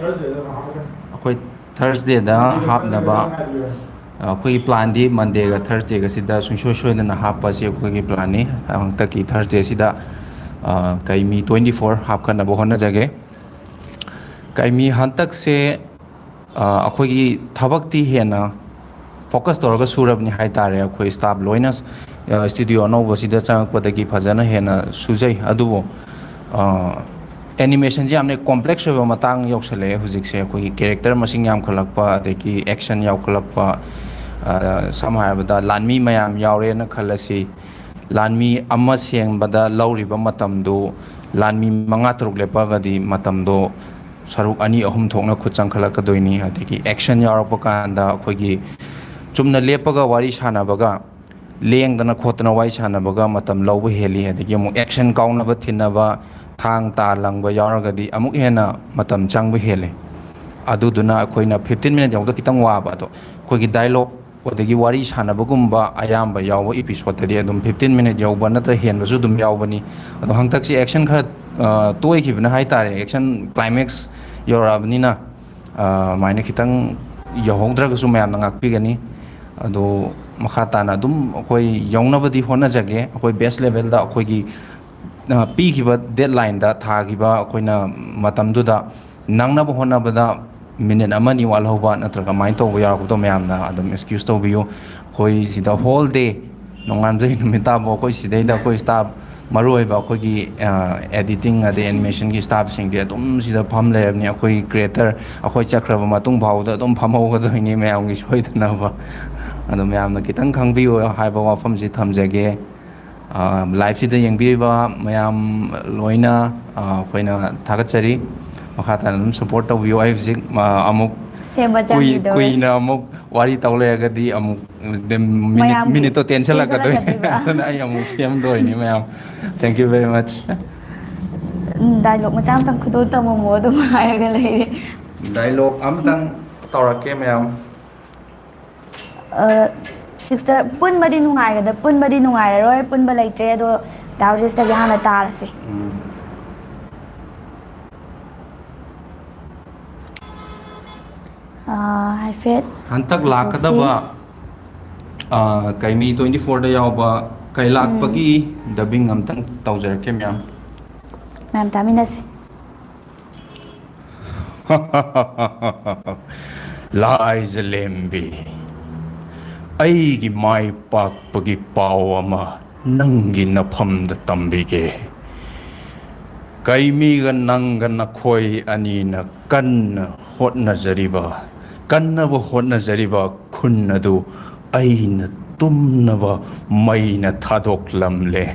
ꯑꯩꯈꯣꯏ ꯊꯔꯁꯗꯦꯗ ꯍꯥꯞꯅꯕ, ꯑꯩꯈꯣꯏꯒꯤ ꯄ꯭ꯂꯥꯟꯗꯤ ꯃꯟꯗꯦꯒ ꯊꯔꯁꯗꯦꯒꯁꯤꯗ ꯁꯨꯡꯁꯣꯏ ꯁꯣꯏꯗꯅ ꯍꯥꯞꯄꯁꯤ ꯑꯩꯈꯣꯏꯒꯤ ꯄ꯭ꯂꯥꯟꯅꯤ꯫ ꯍꯟꯗꯛꯀꯤ ꯊꯔꯁꯗꯦꯁꯤꯗ, ꯑ, ꯀꯩ ꯃꯤ ꯇ꯭ꯋꯦꯟꯇꯤ ꯐꯣꯔ ꯍꯥꯞꯀꯠꯅꯕ ꯍꯣꯠꯅꯖꯒꯦ꯫ ꯀꯩ ꯃꯤ ꯍꯟꯗꯛꯁꯦ, ꯑ, ꯑꯩꯈꯣꯏꯒꯤ ꯊꯕꯛꯇꯤ ꯍꯦꯟꯅ ꯐꯣꯀꯁ ꯇꯧꯔꯒ ꯁꯨꯔꯕꯅꯤ ꯍꯥꯏ ꯇꯥꯔꯦ꯫ ꯑꯩꯈꯣꯏ ꯁ꯭ꯇꯥꯐ ꯂꯣꯏꯅ, ꯑ, ꯁ꯭ꯇꯨꯗꯤꯑꯣ ꯑꯅꯧꯕꯁꯤꯗ ꯆꯪꯉꯛꯄꯗꯒꯤ ꯐꯖꯅ ꯍꯦꯟꯅ ꯁꯨꯖꯩ꯫ ꯑꯗꯨꯕꯨ, ꯑ, ꯑꯦꯅꯤꯃꯦꯁꯟꯁꯦ ꯌꯥꯝꯅ ꯀꯣꯝꯄ꯭ꯂꯦꯛꯁ ꯑꯣꯏꯕ ꯃꯇꯥꯡ ꯌꯧꯁꯜꯂꯛꯑꯦ ꯍꯧꯖꯤꯛꯁꯦ꯫ ꯑꯩꯈꯣꯏꯒꯤ ꯀꯦꯔꯦꯛꯇꯔ ꯃꯁꯤꯡ ꯌꯥꯝꯈꯠꯂꯛꯄ, ꯑꯗꯒꯤ ꯑꯦꯛꯁꯟ ꯌꯥꯎꯈꯠꯂꯛꯄ, ꯑ, ꯁꯝꯅ ꯍꯥꯏꯔꯕꯗ ꯂꯥꯟꯃꯤ ꯃꯌꯥꯝ ꯌꯥꯎꯔꯦꯅ ꯈꯜꯂꯁꯤ꯫ ꯂꯥꯟꯃꯤ ꯑꯃ ꯁꯦꯝꯕꯗ ꯂꯧꯔꯤꯕ ꯃꯇꯝꯗꯨ, ꯂꯥꯟꯃꯤ ꯃꯉꯥ ꯇꯔꯨꯛ ꯂꯦꯞꯄꯒꯗꯤ ꯃꯇꯝꯗꯣ ꯁꯔꯨꯛ ꯑꯅꯤ ꯑꯍꯨꯝ ꯊꯣꯛꯅ ꯈꯨꯠ ꯆꯪꯈꯠꯂꯛꯀꯗꯣꯏꯅꯤ꯫ ꯑꯗꯒꯤ ꯑꯦꯛꯁꯟ ꯌꯥꯎꯔꯛꯄ ꯀꯥꯟꯗ ꯑꯩꯈꯣꯏꯒꯤ ꯆꯨꯝꯅ ꯂꯦꯞꯄꯒ ꯋꯥꯔꯤ ꯁꯥꯟꯅꯕꯒ, ꯂꯦꯡꯗꯅ ꯈꯣꯠꯇꯅ ꯋꯥꯔꯤ ꯁꯥꯟꯅꯕꯒ ꯃꯇꯝ ꯂꯧꯕ ꯍꯦꯜꯂꯤ꯫ ꯑꯗꯒꯤ ꯑꯃꯨꯛ ꯑꯦꯛꯁꯟ ꯀꯥꯎꯅꯕ ꯊꯤꯟꯅꯕ, ꯊꯥꯡ ꯇꯥ ꯂꯪꯕ ꯌꯥꯎꯔꯒꯗꯤ ꯑꯃꯨꯛ ꯍꯦꯟꯅ ꯃꯇꯝ ꯆꯪꯕ ꯍꯦꯜꯂꯤ꯫ ꯑꯗꯨꯗꯨꯅ ꯑꯩꯈꯣꯏꯅ ꯐꯤꯐꯇꯤꯟ ꯃꯤꯅꯤꯠ ꯌꯧꯕꯗ ꯈꯤꯇꯪ ꯋꯥꯕ꯫ ꯑꯗꯣ ꯑꯩꯈꯣꯏꯒꯤ ꯗꯥꯏꯂꯣꯛ ꯑꯗꯒꯤ ꯋꯥꯔꯤ ꯁꯥꯟꯅꯕꯒꯨꯝꯕ ꯑꯌꯥꯝꯕ ꯌꯥꯎꯕ ꯏꯄꯤꯁꯣꯠꯇꯗꯤ ꯑꯗꯨꯝ ꯐꯤꯐꯇꯤꯟ ꯃꯤꯅꯤꯠ ꯌꯧꯕ ꯅꯠꯇ꯭ꯔ ꯍꯦꯟꯕꯁꯨ ꯑꯗꯨꯝ ꯌꯥꯎꯕꯅꯤ꯫ ꯑꯗꯣ ꯍꯟꯗꯛꯁꯤ ꯑꯦꯛꯁꯟ ꯈꯔ, ꯑ, ꯇꯣꯏꯈꯤꯕꯅ ꯍꯥꯏ ꯇꯥꯔꯦ, ꯑꯦꯛꯁꯟ ꯀ꯭ꯂꯥꯏꯃꯦꯛꯁ ꯌꯧꯔꯛꯑꯕꯅꯤꯅ, ꯑ, ꯑꯗꯨꯃꯥꯏꯅ ꯈꯤꯇꯪ ꯌꯧꯍꯧꯗ꯭ꯔꯒꯁꯨ ꯃꯌꯥꯝꯅ ꯉꯥꯛꯄꯤꯒꯅꯤ꯫ ꯑꯗꯣ ꯃꯈꯥ ꯇꯥꯅ ꯑꯗꯨꯝ ꯑꯩꯈꯣꯏ ꯌꯧꯅꯕꯗꯤ ꯍꯣꯠꯅꯖꯒꯦ꯫ ꯑꯩꯈꯣꯏ ꯕꯦꯁ ꯂꯦꯚꯦꯜꯗ ꯑꯩꯈꯣꯏꯒꯤ, ꯑ, ꯄꯤꯈꯤꯕ ꯗꯦꯠꯂꯥꯏꯟꯗ, ꯊꯥꯈꯤꯕ ꯑꯩꯈꯣꯏꯅ ꯃꯇꯝꯗꯨꯗ ꯅꯪꯅꯕ ꯍꯣꯠꯅꯕꯗ ꯃꯤꯅꯤꯠ ꯑꯃ ꯑꯅꯤ ꯋꯥꯠꯍꯧꯕ ꯅꯠꯇ꯭ꯔꯒ ꯑꯗꯨꯃꯥꯏꯅ ꯇꯧꯕ ꯌꯥꯎꯔꯛꯄꯗꯣ ꯃꯌꯥꯝꯅ ꯑꯗꯨꯝ ꯑꯦꯛꯁꯀ꯭ꯌꯨꯁ ꯇꯧꯕꯤꯌꯨ꯫ ꯑꯩꯈꯣꯏ ꯁꯤꯗ ꯍꯣꯜ ꯗꯦ, ꯅꯣꯡꯉꯥꯟꯕꯗꯒꯤ ꯅꯨꯃꯤꯠ ꯇꯥꯕ ꯑꯩꯈꯣꯏ ꯁꯤꯗꯩꯗ ꯑꯩꯈꯣꯏ ꯁ꯭ꯇꯥꯐ, ꯃꯔꯨꯑꯣꯏꯕ ꯑꯩꯈꯣꯏꯒꯤ, ꯑ, ꯑꯦꯗꯤꯇꯤꯡ ꯑꯗꯩ ꯑꯦꯅꯤꯃꯦꯁꯟꯒꯤ ꯁ꯭ꯇꯥꯐꯁꯤꯡꯗꯤ ꯑꯗꯨꯝ ꯁꯤꯗ ꯐꯝ ꯂꯩꯔꯕꯅꯤ꯫ ꯑꯩꯈꯣꯏꯒꯤ ꯀ꯭ꯔꯤꯌꯦꯇꯔ ꯑꯩꯈꯣꯏ ꯆꯠꯈ꯭ꯔꯕ ꯃꯇꯨꯡ ꯐꯥꯎꯕꯗ ꯑꯗꯨꯝ ꯐꯝꯍꯧꯒꯗꯣꯏꯅꯤ ꯃꯌꯥꯝꯒꯤ ꯁꯣꯏꯗꯅꯕ꯫ ꯑꯗꯣ ꯃꯌꯥꯝꯅ ꯈꯤꯇꯪ ꯈꯪꯕꯤꯌꯨ ꯍꯥꯏꯕ ꯋꯥꯐꯝꯁꯤ ꯊꯝꯖꯒꯦ꯫ ꯑ, ꯂꯥꯏꯚꯁꯤꯗ ꯌꯦꯡꯕꯤꯔꯤꯕ ꯃꯌꯥꯝ ꯂꯣꯏꯅ, ꯑ, ꯑꯩꯈꯣꯏꯅ ꯊꯥꯒꯠꯆꯔꯤ꯫ ꯃꯈꯥ ꯇꯥꯅ ꯑꯗꯨꯝ ꯁꯄꯣꯔꯠ ꯇꯧꯕꯤꯌꯨ꯫ ꯑꯩ ꯍꯧꯖꯤꯛ, ꯑ, ꯑꯃꯨꯛ ꯁꯦꯝꯕ ꯀꯨꯏ-, ꯆꯪꯈꯤꯗꯧꯔꯦ꯫ ꯀꯨꯏꯅ ꯑꯃꯨꯛ ꯋꯥꯔꯤ ꯇꯧ ꯂꯩꯔꯒꯗꯤ ꯑꯃꯨꯛ ꯗꯦꯝ-, ꯃꯤꯅꯤꯠ, ꯃꯌꯥꯝꯒꯤ ꯃꯤꯅꯤꯠꯇꯣ ꯇꯦꯟꯁꯜꯂꯛꯀꯗꯣꯏꯅꯤ꯫ ꯇꯦꯟꯁꯜꯂꯛꯀꯗꯣꯏꯕ꯫ ꯑꯗꯨꯅ ꯑꯩ ꯑꯃꯨꯛ ꯁꯦꯝꯗꯣꯏꯅꯤ ꯃꯌꯥꯝ꯫ Thank you very much. Um, dialogue ꯃꯆꯥ ꯑꯃꯇꯪ ꯈꯨꯗꯣꯜ ꯇꯝꯃꯝꯃꯣ ꯑꯗꯨꯝ ꯍꯥꯏꯔꯒ ꯂꯩꯔꯦ꯫ ꯗꯥꯏꯂꯣꯛ ꯑꯃꯇꯪ ꯇꯧꯔꯛꯀꯦ ꯃꯌꯥꯝ꯫ ꯑ, ꯁꯤꯁꯇꯔ, ꯄꯨꯟꯕꯗꯤ ꯅꯨꯡꯉꯥꯏꯒꯗ-, ꯄꯨꯟꯕꯗꯤ ꯅꯨꯡꯉꯥꯏꯔꯔꯣꯏ, ꯄꯨꯟꯕ ꯂꯩꯇ꯭ꯔꯦ, ꯑꯗꯣ ꯗꯥ ꯔꯣꯖꯦꯁꯇꯒꯤ ꯍꯥꯟꯅ ꯇꯥꯔꯁꯦ꯫ ꯎꯝ꯫ ꯑꯥ, ꯍꯥꯏꯐꯦꯠ ꯍꯟꯇꯛ ꯂꯥꯛꯀꯗꯕ ꯑꯥ, ꯀꯩꯃꯤ ꯇ꯭ꯋꯦꯟꯇꯤ ꯐꯣꯔꯗ ꯌꯥꯎꯕ ꯀꯩ ꯂꯥꯛꯄꯒꯤ ꯗꯕꯤꯡ ꯑꯝꯇꯪ ꯇꯧꯖꯔꯛꯀꯦ ꯃꯌꯥꯝ꯫ ꯃꯌꯥꯝ ꯇꯥꯃꯤꯟꯅꯁꯤ꯫ ꯂꯥꯏꯖꯂꯦꯝꯕꯤ, ꯑꯩꯒꯤ ꯃꯥꯏ ꯄꯥꯛꯄꯒꯤ ꯄꯥꯎ ꯑꯃ ꯅꯪꯒꯤ ꯅꯐꯝꯗ ꯇꯝꯕꯤꯒꯦ꯫ ꯀꯩꯃꯤꯒ ꯅꯪꯒ ꯅꯈꯣꯏ ꯑꯅꯤꯅ ꯀꯟꯅ ꯍꯣꯠꯅꯖꯔꯤꯕ, ꯀꯟꯅꯕ ꯍꯣꯠꯅꯖꯔꯤꯕ ꯈꯨꯟ ꯑꯗꯨ ꯑꯩꯅ ꯇꯨꯝꯅꯕ ꯃꯩꯅ ꯊꯥꯗꯣꯛꯂꯝꯂꯦ꯫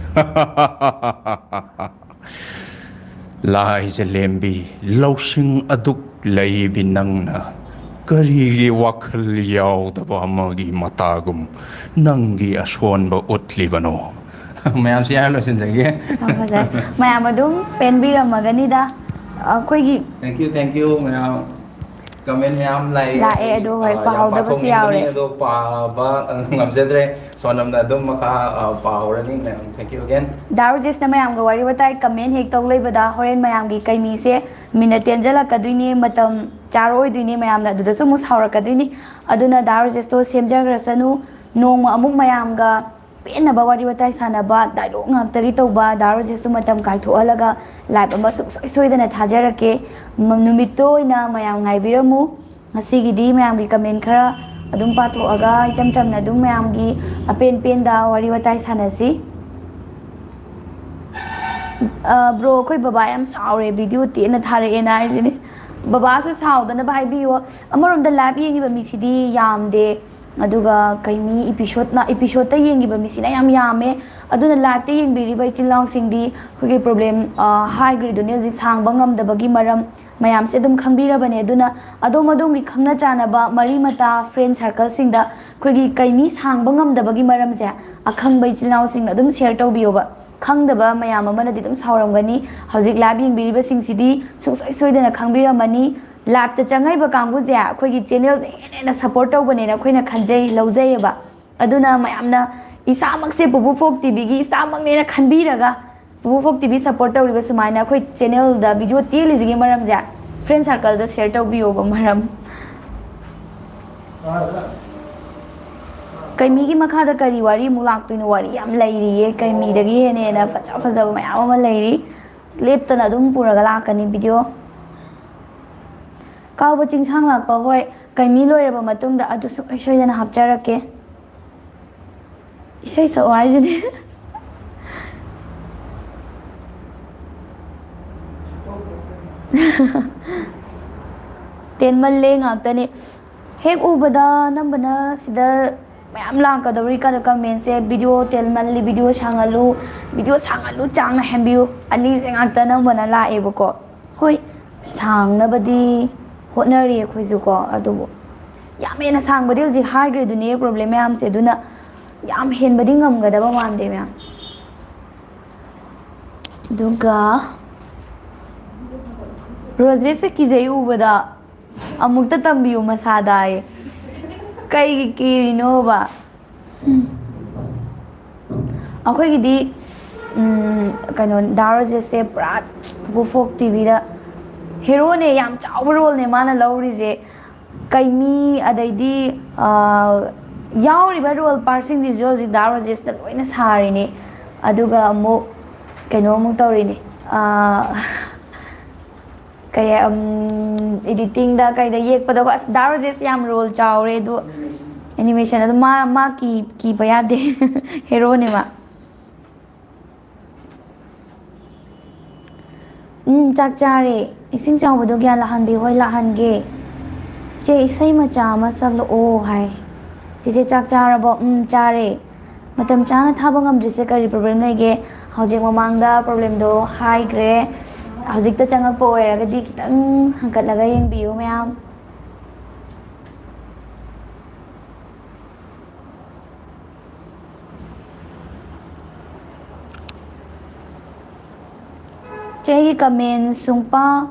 ꯂꯥꯏꯖꯂꯦꯝꯕꯤ, ꯂꯧꯁꯤꯡ ꯑꯗꯨꯛ ꯂꯩꯕꯤ ꯅꯪꯅ ꯀꯔꯤꯒꯤ ꯋꯥꯈꯜ ꯌꯥꯎꯗꯕ ꯑꯃꯒꯤ ꯃꯇꯥꯒꯨꯝ ꯅꯪꯒꯤ ꯑꯁꯣꯟꯕ ꯎꯠꯂꯤꯕꯅꯣ? ꯃꯌꯥꯝꯁꯤ ꯍꯥꯏꯔ ꯂꯣꯏꯁꯤꯟꯖꯒꯦ꯫ ꯌꯥꯝ ꯐꯖꯩ꯫ ꯃꯌꯥꯝ ꯑꯗꯨꯝ ꯄꯦꯟꯕꯤꯔꯝꯃꯒꯅꯤꯗ꯫ ꯑꯩꯈꯣꯏꯒꯤ Thank you, thank you ꯃꯌꯥꯝ꯫ Comment ꯃꯌꯥꯝ ꯂꯥꯛꯑꯦ꯫ ꯂꯥꯛꯑꯦ, ꯑꯗꯨ ꯍꯣꯏ, ꯑ, ꯌꯥꯝ ꯄꯥꯍꯧꯗꯕꯁꯨ ꯄꯥꯊꯣꯛꯅꯤꯡꯕꯅꯤ, ꯌꯥꯎꯔꯦ꯫ ꯑꯗꯣ ꯄꯥꯕ ꯉꯝꯖꯗ꯭ꯔꯦ꯫ ꯁꯣꯝꯅ ꯑꯗꯨꯝ ꯃꯈꯥ, ꯑ, ꯄꯥꯍꯧꯔꯅꯤ ꯃꯌꯥꯝ꯫ Thank you again꯫ ꯗꯥ ꯔꯣꯖꯦꯁꯅ ꯃꯌꯥꯝꯒ ꯋꯥꯔꯤ ꯋꯥꯇꯥꯏ comment ꯍꯦꯛ ꯇꯧ ꯂꯩꯕꯗ ꯍꯣꯔꯦꯟ ꯃꯌꯥꯝꯒꯤ ꯀꯩꯃꯤꯁꯦ ꯃꯤꯅꯠ ꯇꯦꯟꯖꯜꯂꯛꯀꯗꯣꯏꯅꯦ, ꯃꯇꯝ ꯆꯥꯔꯣꯏꯗꯣꯏꯅꯦ, ꯃꯌꯥꯝꯅ ꯑꯗꯨꯗꯁꯨ ꯑꯃꯨꯛ ꯁꯥꯎꯔꯛꯀꯗꯣꯏꯅꯤ꯫ ꯑꯗꯨꯅ ꯗꯥ ꯔꯣꯖꯦꯁꯇꯣ ꯁꯦꯝꯖꯈ꯭ꯔꯁꯅꯨ꯫ ꯅꯣꯡꯃ ꯑꯃꯨꯛ ꯃꯌꯥꯝꯒ ꯄꯦꯟꯅꯕ ꯋꯥꯔꯤ ꯋꯥꯇꯥꯏ ꯁꯥꯟꯅꯕ, dialogue ꯉꯥꯛꯇꯒꯤ ꯇꯧꯕ ꯗꯥ ꯔꯣꯖꯦꯁꯁꯨ ꯃꯇꯝ ꯀꯥꯏꯊꯣꯛꯍꯜꯂꯒ live ꯑꯃ ꯁꯨꯡꯁꯣꯏ ꯁꯣꯏꯗꯅ ꯊꯥꯖꯔꯛꯀꯦ꯫ ꯃ-, ꯅꯨꯃꯤꯠꯇꯣ ꯑꯣꯏꯅ ꯃꯌꯥꯝ ꯉꯥꯏꯕꯤꯔꯝꯃꯨ꯫ ꯉꯁꯤꯒꯤꯗꯤ ꯃꯌꯥꯝꯒꯤ comment ꯈꯔ ꯑꯗꯨꯝ ꯄꯥꯊꯣꯛꯑꯒ ꯏꯆꯝ ꯆꯝꯅ ꯑꯗꯨꯝ ꯃꯌꯥꯝꯒꯤ ꯑꯄꯦꯟ ꯄꯦꯟꯗ ꯋꯥꯔꯤ ꯋꯥꯇꯥꯏ ꯁꯥꯟꯅꯁꯤ꯫ ꯑ, bro, ꯑꯩꯈꯣꯏ ꯕꯕꯥ ꯌꯥꯝ ꯁꯥꯎꯔꯦ, video ꯇꯦꯟꯅ ꯊꯥꯔꯛꯑꯦꯅ ꯍꯥꯏꯁꯤꯅꯦ꯫ ꯕꯕꯥꯁꯨ ꯁꯥꯎꯗꯅꯕ ꯍꯥꯏꯕꯤꯌꯣ꯫ ꯑꯃꯔꯣꯝꯗ live ꯌꯦꯡꯉꯤꯕ ꯃꯤꯁꯤꯗꯤ ꯌꯥꯝꯗꯦ, ꯑꯗꯨꯒ ꯀꯩ ꯃꯤ episode ꯅ, episode ꯇ ꯌꯦꯡꯉꯤꯕ ꯃꯤꯁꯤꯅ ꯌꯥꯝ ꯌꯥꯝꯃꯦ꯫ ꯑꯗꯨꯅ live ꯇ ꯌꯦꯡꯕꯤꯔꯤꯕ ꯏꯆꯤꯜ ꯏꯅꯥꯎꯁꯤꯡꯗꯤ ꯑꯩꯈꯣꯏꯒꯤ problem, ꯑ, ꯍꯥꯏꯈ꯭ꯔꯤꯗꯨꯅꯦ ꯍꯧꯖꯤꯛ ꯁꯥꯡꯕ ꯉꯝꯗꯕꯒꯤ ꯃꯔꯝ ꯃꯌꯥꯝꯁꯦ ꯑꯗꯨꯝ ꯈꯪꯕꯤꯔꯕꯅꯦ꯫ ꯑꯗꯨꯅ ꯑꯗꯣꯝ ꯑꯗꯣꯝꯒꯤ ꯈꯪꯅ ꯆꯥꯟꯅꯕ ꯃꯔꯤ ꯃꯇꯥ, friend circle ꯁꯤꯡꯗ ꯑꯩꯈꯣꯏꯒꯤ ꯀꯩ ꯃꯤ ꯁꯥꯡꯕ ꯉꯝꯗꯕꯒꯤ ꯃꯔꯝꯁꯦ ꯑꯈꯪꯕ ꯏꯆꯤꯜ ꯏꯅꯥꯎꯁꯤꯡꯅ ꯑꯗꯨꯝ share ꯇꯧꯕꯤꯌꯣꯕ꯫ ꯈꯪꯗꯕ ꯃꯌꯥꯝ ꯑꯃꯅꯗꯤ ꯑꯗꯨꯝ ꯁꯥꯎꯔꯝꯒꯅꯤ꯫ ꯍꯧꯖꯤꯛ live ꯌꯦꯡꯕꯤꯔꯤꯕꯁꯤꯡꯁꯤꯗꯤ ꯁꯨꯡꯁꯣꯏ ꯁꯣꯏꯗꯅ ꯈꯪꯕꯤꯔꯝꯃꯅꯤ꯫ Live ꯇ ꯆꯪꯉꯛꯏꯕ ꯀꯥꯡꯕꯨꯁꯦ ꯑꯩꯈꯣꯏꯒꯤ channel ꯁꯦ ꯍꯦꯟꯅ ꯍꯦꯟꯅ support ꯇꯧꯕꯅꯦꯅ ꯑꯩꯈꯣꯏꯅ ꯈꯟꯖꯩ, ꯂꯧꯖꯩꯌꯦꯕ꯫ ꯑꯗꯨꯅ ꯃꯌꯥꯝꯅ ꯏꯁꯥꯃꯛꯁꯦ ꯄꯨꯄꯨ ꯐꯣꯛ ꯇꯤ ꯚꯤ ꯒꯤ ꯏꯁꯥꯃꯛꯅꯦꯅ ꯈꯟꯕꯤꯔꯒ ꯄꯨꯄꯨ ꯐꯣꯛ ꯇꯤ ꯚꯤ support ꯇꯧꯔꯤꯕ ꯁꯨꯃꯥꯏꯅ ꯑꯩꯈꯣꯏ channel ꯗ video ꯇꯦꯜꯂꯤꯁꯤꯒꯤ ꯃꯔꯝꯁꯦ friend circle ꯗ share ꯇꯧꯕꯤꯌꯣꯕ꯫ ꯃꯔꯝ ꯀꯩꯃꯤꯒꯤ ꯃꯈꯥꯗ ꯀꯔꯤ ꯋꯥꯔꯤ ꯑꯃꯨꯛ ꯂꯥꯛꯇꯣꯏꯅꯣ? ꯋꯥꯔꯤ ꯌꯥꯝ ꯂꯩꯔꯤꯌꯦ, ꯀꯩꯃꯤꯗꯒꯤ ꯍꯦꯟꯅ ꯍꯦꯟꯅ ꯐꯖ ꯐꯖꯕ ꯃꯌꯥꯝ ꯑꯃ ꯂꯩꯔꯤ꯫ ꯂꯦꯞꯇꯅ ꯑꯗꯨꯝ ꯄꯨꯔꯒ ꯂꯥꯛꯀꯅꯤ ꯚꯤꯗꯤꯑꯣ꯫ ꯀꯥꯎꯕ ꯆꯤꯡꯁꯥꯡ ꯂꯥꯛꯄ, ꯍꯣꯏ, ꯀꯩꯃꯤ ꯂꯣꯏꯔꯕ ꯃꯇꯨꯡꯗ ꯑꯗꯨ ꯁꯨꯡꯁꯣꯏ ꯁꯣꯏꯗꯅ ꯍꯥꯞꯆꯔꯛꯀꯦ꯫ ꯏꯁꯩ ꯁꯛꯑꯣ ꯍꯥꯏꯁꯤꯅꯦ꯫ ꯇꯦꯟꯃꯜꯂꯦ ꯉꯥꯛꯇꯅꯦ꯫ ꯍꯦꯛ ꯎꯕꯗ ꯑꯅꯝꯕꯅ ꯁꯤꯗ ꯃꯌꯥꯝ ꯂꯥꯛꯀꯗꯧꯔꯤ ꯀꯃꯦꯟꯁꯦ, "ꯚꯤꯗꯤꯑꯣ ꯇꯦꯟꯃꯜꯂꯤ, ꯚꯤꯗꯤꯑꯣ ꯁꯥꯡꯍꯜꯂꯨ, ꯚꯤꯗꯤꯑꯣ ꯁꯥꯡꯍꯜꯂꯨ, ꯆꯥꯡ ꯅꯥꯏꯍꯟꯕꯤꯌꯨ", ꯑꯅꯤꯁꯦ ꯉꯥꯛꯇ ꯑꯅꯝꯕꯅ ꯂꯥꯛꯑꯦꯕꯀꯣ꯫ ꯍꯣꯏ, ꯁꯥꯡꯅꯕꯗꯤ ꯍꯣꯠꯅꯔꯤ ꯑꯩꯈꯣꯏꯁꯨꯀꯣ, ꯑꯗꯨꯕꯨ ꯌꯥꯝ ꯍꯦꯟꯅ ꯁꯥꯡꯕꯗꯤ ꯍꯧꯖꯤꯛ ꯍꯥꯏꯈ꯭ꯔꯦꯗꯨꯅꯦ ꯄ꯭ꯔꯣꯕ꯭ꯂꯦꯝ ꯃꯌꯥꯝꯁꯦ, ꯑꯗꯨꯅ ꯌꯥꯝ ꯍꯦꯟꯕꯗꯤ ꯉꯝꯒꯗꯕ ꯃꯥꯟꯗꯦ ꯃꯌꯥꯝ꯫ ꯑꯗꯨꯒ ꯔꯣꯖꯦꯁꯁꯦ ꯀꯤꯖꯩ ꯎꯕꯗ꯫ "ꯑꯃꯨꯛꯇ ꯇꯝꯕꯤꯌꯨ ꯃꯁꯥꯗ" ꯍꯥꯏꯌꯦ꯫ ꯀꯩꯒꯤ ꯀꯤꯔꯤꯅꯣꯕ? ꯑꯩꯈꯣꯏꯒꯤꯗꯤ, ꯎꯝ, ꯀꯩꯅꯣ, ꯗꯥ ꯔꯣꯖꯦꯁꯁꯦ ꯄꯨꯔꯥ ꯐꯣꯛ ꯇꯤꯚꯤꯗ ꯍꯦꯔꯣꯅꯦ, ꯌꯥꯝ ꯆꯥꯎꯕ ꯔꯣꯜꯅꯦ ꯃꯥꯅ ꯂꯧꯔꯤꯁꯦ꯫ ꯀꯩꯃꯤ, ꯑꯗꯩꯗꯤ, ꯑ, ꯌꯥꯎꯔꯤꯕ ꯔꯣꯜ ꯄꯥꯔꯠꯁꯤꯡꯁꯤꯁꯨ ꯍꯧꯖꯤꯛ ꯗꯥ ꯔꯣꯖꯦꯁꯅ ꯂꯣꯏꯅ ꯁꯥꯔꯤꯅꯦ꯫ ꯑꯗꯨꯒ ꯑꯃꯨꯛ ꯀꯩꯅꯣ ꯑꯃꯨꯛ ꯇꯧꯔꯤꯅꯦ꯫ ꯑ, ꯀꯩ, ꯎꯝ, ꯏꯗꯤꯇꯤꯡꯗ ꯀꯩꯗ ꯌꯦꯛꯄꯗꯀꯣ, ꯑꯁ, ꯗꯥ ꯔꯣꯖꯦꯁ ꯌꯥꯝ ꯔꯣꯜ ꯆꯥꯎꯔꯦ ꯑꯗꯣ, ꯑꯦꯅꯤꯃꯦꯁꯟ ꯑꯗꯣ ꯃꯥ, ꯃꯥ ꯀꯤ-, ꯀꯤꯕ ꯌꯥꯗꯦ꯫ ꯍꯦꯔꯣꯅꯦ ꯃꯥ꯫ ꯎꯝ, ꯆꯥꯛ ꯆꯥꯔꯦ꯫ ꯏꯁꯤꯡ ꯆꯥꯎꯕꯗꯣ ꯒ꯭ꯌꯥꯟ ꯂꯥꯛꯍꯟꯕꯤꯌꯨ꯫ ꯍꯣꯏ, ꯂꯥꯛꯍꯟꯒꯦ꯫ "ꯆꯦ, ꯏꯁꯩ ꯃꯆꯥ ꯑꯃ ꯁꯛꯂꯛꯑꯣ" ꯍꯥꯏ꯫ "ꯆꯦꯆꯦ, ꯆꯥꯛ ꯆꯥꯔꯕꯣ?" "ꯎꯝ, ꯆꯥꯔꯦ"꯫ "ꯃꯇꯝ ꯆꯥꯅ ꯊꯥꯕ ꯉꯝꯗ꯭ꯔꯤꯁꯦ ꯀꯔꯤ ꯄ꯭ꯔꯣꯕ꯭ꯂꯦꯝ ꯂꯩꯒꯦ?" ꯍꯧꯖꯤꯛ ꯃꯃꯥꯡꯗ ꯄ꯭ꯔꯣꯕ꯭ꯂꯦꯝꯗꯣ ꯍꯥꯏꯈ꯭ꯔꯦ꯫ ꯍꯧꯖꯤꯛꯇ ꯆꯪꯉꯛꯄ ꯑꯣꯏꯔꯒꯗꯤ ꯈꯤꯇꯪ ꯍꯪꯀꯠꯂꯒ ꯌꯦꯡꯕꯤꯌꯨ ꯃꯌꯥꯝ꯫ ꯆꯦ, ꯑꯩꯒꯤ ꯀꯃꯦꯟ ꯁꯨꯡꯄꯥ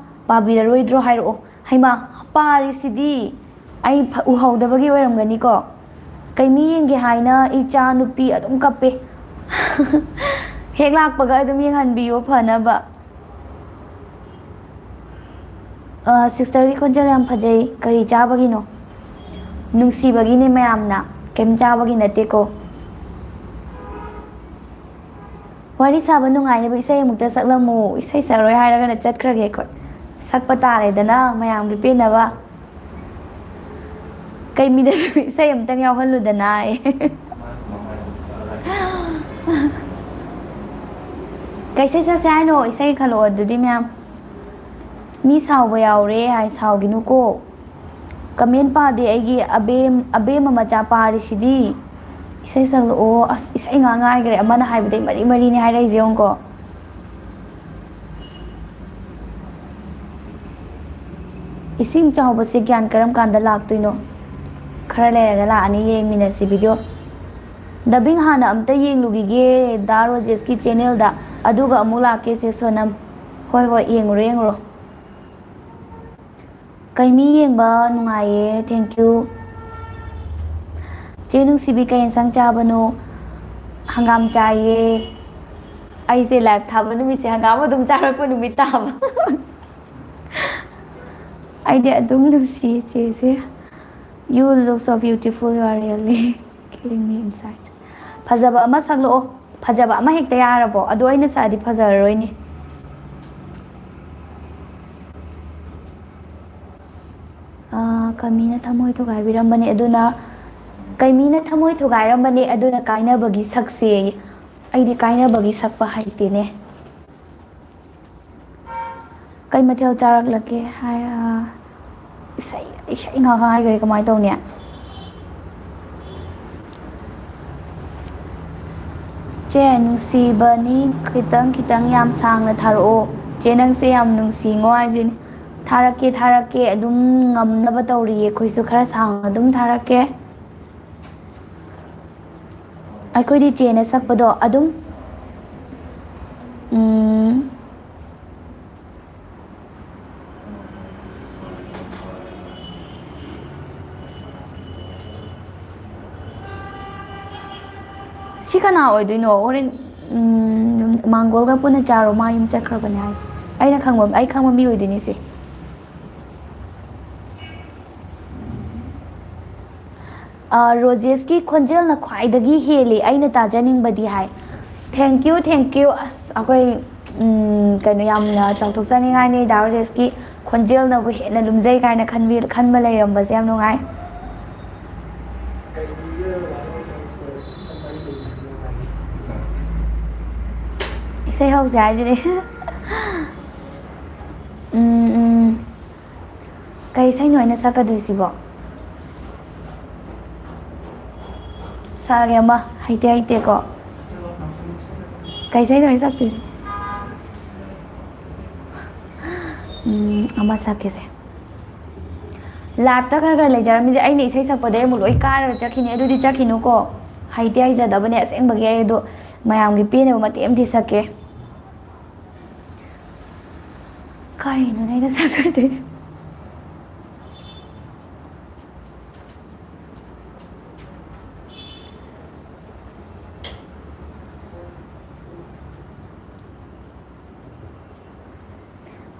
ꯄꯥꯕꯤꯔꯔꯣꯏꯗ꯭ꯔꯣ ꯍꯥꯏꯔꯛꯑꯣ꯫ ꯍꯩꯃꯥ, ꯄꯥꯔꯤꯁꯤꯗꯤ꯫ ꯑꯩ ꯐ-, ꯎꯍꯧꯗꯕꯒꯤ ꯑꯣꯏꯔꯝꯒꯅꯤꯀꯣ꯫ "ꯀꯩꯃꯤ ꯌꯦꯡꯒꯦ ꯍꯥꯏꯅ ꯏꯆꯥ ꯅꯨꯄꯤ ꯑꯗꯨꯝ ꯀꯞꯄꯦ"꯫ ꯍꯦꯛ ꯂꯥꯛꯄꯒ ꯑꯗꯨꯝ ꯌꯦꯡꯍꯟꯕꯤꯌꯣ ꯐꯅꯕ꯫ ꯑ, ꯁꯤꯁꯇꯔꯒꯤ ꯈꯣꯟꯖꯦꯜ ꯌꯥꯝ ꯐꯖꯩ꯫ ꯀꯔꯤ ꯆꯥꯕꯒꯤꯅꯣ? ꯅꯨꯡꯁꯤꯕꯒꯤꯅꯦ ꯃꯌꯥꯝꯅ, ꯀꯩꯝ ꯆꯥꯕꯒꯤ ꯅꯠꯇꯦꯀꯣ꯫ ꯋꯥꯔꯤ ꯁꯥꯕ ꯅꯨꯡꯉꯥꯏꯅꯕ ꯏꯁꯩ ꯑꯃꯨꯛꯇ ꯁꯛꯂꯝꯃꯨ꯫ ꯏꯁꯩ ꯁꯛꯂꯣꯏ ꯍꯥꯏꯔꯒꯅ ꯆꯠꯈ꯭ꯔꯒꯦ ꯑꯩꯈꯣꯏ꯫ ꯁꯛꯄ ꯇꯥꯔꯦꯗꯅ ꯃꯌꯥꯝꯒꯤ ꯄꯦꯟꯅꯕ꯫ ꯀꯩ ꯃꯤꯗꯁꯨ ꯏꯁꯩ ꯑꯃꯇꯪ ꯌꯥꯎꯍꯜꯂꯨꯗꯅ꯫ ꯀꯩ ꯏꯁꯩ ꯁꯛꯁꯦ ꯍꯥꯏꯅꯣ? ꯏꯁꯩ ꯈꯜꯂꯛꯑꯣ ꯑꯗꯨꯗꯤ ꯃꯌꯥꯝ꯫ ꯃꯤ ꯁꯥꯎꯕ ꯌꯥꯎꯔꯦ ꯍꯥꯏ, ꯁꯥꯎꯒꯤꯅꯨꯀꯣ꯫ ꯀꯃꯦꯟ ꯄꯥꯗꯦ ꯑꯩꯒꯤ ꯑꯕꯦꯝ-, ꯑꯕꯦꯝꯃ ꯃꯆꯥ ꯄꯥꯔꯤꯁꯤꯗꯤ꯫ ꯏꯁꯩ ꯁꯛꯂꯛꯑꯣ꯫ ꯑꯁ, ꯏꯁꯩ ꯉꯥꯛ ꯉꯥꯏꯈ꯭ꯔꯦ꯫ ꯑꯃꯅ ꯍꯥꯏꯕꯗꯩ ꯃꯔꯤ ꯃꯔꯤꯅꯤ ꯍꯥꯏꯔꯛꯏꯁꯦ ꯌꯦꯡꯉꯨꯀꯣ꯫ ꯏꯁꯤꯡ ꯆꯥꯎꯕꯁꯦ ꯒ꯭ꯌꯥꯟ ꯀꯔꯝ ꯀꯥꯟꯗ ꯂꯥꯛꯇꯣꯏꯅꯣ? ꯈꯔ ꯂꯩꯔꯒ ꯂꯥꯛꯑꯅꯤ, ꯌꯦꯡꯃꯤꯟꯅꯁꯤ video꯫ Dubbing ꯍꯥꯟꯅ ꯑꯝꯇ ꯌꯦꯡꯂꯨꯈꯤꯒꯦ ꯗꯥ ꯔꯣꯖꯦꯁꯀꯤ channelꯗ, ꯑꯗꯨꯒ ꯑꯃꯨꯛ ꯂꯥꯛꯀꯦ ꯆꯦ ꯁꯣꯅꯝ꯫ ꯍꯣꯏ, ꯍꯣꯏ, ꯌꯦꯡꯉꯨꯔꯣ, ꯌꯦꯡꯉꯨꯔꯣ꯫ ꯀꯩ ꯃꯤ ꯌꯦꯡꯕ ꯅꯨꯡꯉꯥꯏꯌꯦ, thank you꯫ ꯆꯦ ꯅꯨꯡꯁꯤꯕꯤ, ꯀꯩ ꯌꯦꯟꯁꯥꯡ ꯆꯥꯕꯅꯣ? ꯍꯪꯒꯥꯝ ꯆꯥꯏꯌꯦ꯫ ꯑꯩꯁꯦ live ꯊꯥꯕ ꯅꯨꯃꯤꯠꯁꯦ ꯍꯪꯒꯥꯝ ꯑꯗꯨꯝ ꯆꯥꯔꯛꯄ ꯅꯨꯃꯤꯠ ꯇꯥꯕ꯫ ꯑꯩꯗꯤ ꯑꯗꯨꯝ ꯅꯨꯡꯁꯤꯌꯦ ꯆꯦꯁꯦ꯫ You look so beautiful, you are really killing me inside. ꯐꯖꯕ ꯑꯃ ꯁꯛꯂꯛꯑꯣ꯫ ꯐꯖꯕ ꯑꯃ ꯍꯦꯛꯇ ꯌꯥꯔꯕꯣ? ꯑꯗꯣ ꯑꯩꯅ ꯁꯛꯑꯗꯤ ꯐꯖꯔꯔꯣꯏꯅꯦ꯫ ꯑꯥ, ꯀꯃꯤꯅ ꯊꯃꯣꯏ ꯊꯨꯒꯥꯏꯕꯤꯔꯝꯕꯅꯦ ꯑꯗꯨꯅ, ꯀꯩꯃꯤꯅ ꯊꯃꯣꯏ ꯊꯨꯒꯥꯏꯔꯝꯕꯅꯦ ꯑꯗꯨꯅ ꯀꯥꯏꯅꯕꯒꯤ ꯁꯛꯁꯦ꯫ ꯑꯩꯗꯤ ꯀꯥꯏꯅꯕꯒꯤ ꯁꯛꯄ ꯍꯩꯇꯦꯅꯦ꯫ ꯀꯩ ꯃꯊꯦꯜ ꯆꯥꯔꯛꯂꯒꯦ ꯍꯥꯏ, ꯑꯥ, ꯏꯁꯩ, ꯏꯁꯩ ꯉꯥꯛ ꯍꯥꯏꯈ꯭ꯔꯦ, ꯀꯃꯥꯏꯅ ꯇꯧꯅꯤ? ꯆꯦ, ꯅꯨꯡꯁꯤꯕꯅꯤ, ꯈꯤꯇꯪ ꯈꯤꯇꯪ ꯌꯥꯝ ꯁꯥꯡꯅ ꯊꯥꯔꯛꯑꯣ꯫ ꯆꯦ, ꯅꯪꯁꯦ ꯌꯥꯝ ꯅꯨꯡꯁꯤꯉꯣ ꯍꯥꯏꯁꯤꯅꯤ꯫ ꯊꯥꯔꯛꯀꯦ, ꯊꯥꯔꯛꯀꯦ, ꯑꯗꯨꯝ ꯉꯝꯅꯕ ꯇꯧꯔꯤꯌꯦ ꯑꯩꯈꯣꯏꯁꯨ, ꯈꯔ ꯁꯥꯡꯅ ꯑꯗꯨꯝ ꯊꯥꯔꯛꯀꯦ꯫ ꯑꯩꯈꯣꯏꯗꯤ ꯆꯦꯅ ꯁꯛꯄꯗꯣ ꯑꯗꯨꯝ, ꯎꯝ, ꯁꯤ ꯀꯅꯥ ꯑꯣꯏꯗꯣꯏꯅꯣ? ꯍꯣꯔꯦꯟ, ꯎꯝ, ꯃꯥꯡꯒꯣꯜꯒ ꯄꯨꯟꯅ ꯆꯥꯔꯣ, ꯃꯥ ꯌꯨꯝ ꯆꯠꯈ꯭ꯔꯕꯅꯦ ꯍꯥꯏꯁꯦ꯫ ꯑꯩꯅ ꯈꯪꯕ, ꯑꯩ ꯈꯪꯕ ꯃꯤ ꯑꯣꯏꯗꯣꯏꯅꯤ ꯁꯤ꯫ ꯑ, ꯔꯣꯖꯦꯁꯀꯤ ꯈꯣꯟꯖꯦꯜꯅ ꯈ꯭ꯋꯥꯏꯗꯒꯤ ꯍꯦꯜꯂꯤ ꯑꯩꯅ ꯇꯥꯖꯅꯤꯡꯕꯗꯤ ꯍꯥꯏ꯫ Thank you, thank you꯫ ꯑꯁ, ꯑꯩꯈꯣꯏ, ꯎꯝ, ꯀꯩꯅꯣ, ꯌꯥꯝꯅ ꯆꯥꯎꯊꯣꯛꯆꯅꯤꯡꯉꯥꯏꯅꯤ ꯗꯥ ꯔꯣꯖꯦꯁꯀꯤ ꯈꯣꯟꯖꯦꯜꯅꯕꯨ ꯍꯦꯟꯅ ꯂꯨꯝꯖꯩ ꯀꯥꯏꯅ ꯈꯟꯕꯤ-, ꯈꯟꯕ ꯂꯩꯔꯝꯕꯁꯦ ꯌꯥꯝ ꯅꯨꯡꯉꯥꯏ꯫ ꯏꯁꯩ ꯍꯧꯁꯦ ꯍꯥꯏꯁꯤꯅꯦ꯫ ꯎꯝ, ꯎꯝ꯫ ꯀꯩ ꯏꯁꯩꯅꯣ ꯑꯩꯅ ꯁꯛꯀꯗꯣꯏꯁꯤꯕꯣ? ꯁꯛꯑꯒꯦ ꯑꯃ, ꯍꯩꯇꯦ ꯍꯩꯇꯦꯀꯣ꯫ ꯀꯩ ꯏꯁꯩꯅꯣ ꯑꯩ ꯁꯛꯇꯣꯏꯁꯦ? ꯎꯝ, ꯑꯃ ꯁꯛꯀꯦꯁꯦ꯫ Live-ꯇ ꯈꯔ ꯈꯔ ꯂꯩꯖꯔꯝꯃꯤꯁꯦ, ꯑꯩꯅ ꯏꯁꯩ ꯁꯛꯄꯗꯩ ꯑꯃꯨꯛ ꯂꯣꯏ ꯀꯥꯏꯔꯒ ꯆꯠꯈꯤꯅꯤ꯫ ꯑꯗꯨꯗꯤ ꯆꯠꯈꯤꯅꯨꯀꯣ꯫ ꯍꯩꯇꯦ, ꯍꯩꯖꯗꯕꯅꯦ ꯑꯁꯦꯡꯕꯒꯤ꯫ ꯑꯩ ꯑꯗꯣ ꯃꯌꯥꯝꯒꯤ ꯄꯦꯟꯅꯕ ꯃꯇꯦꯛ ꯑꯃꯗꯤ ꯁꯛꯀꯦ꯫ ꯀꯔꯤꯅꯣꯅꯦ ꯑꯩꯅ ꯁꯛꯀꯗꯣꯏꯁꯦ?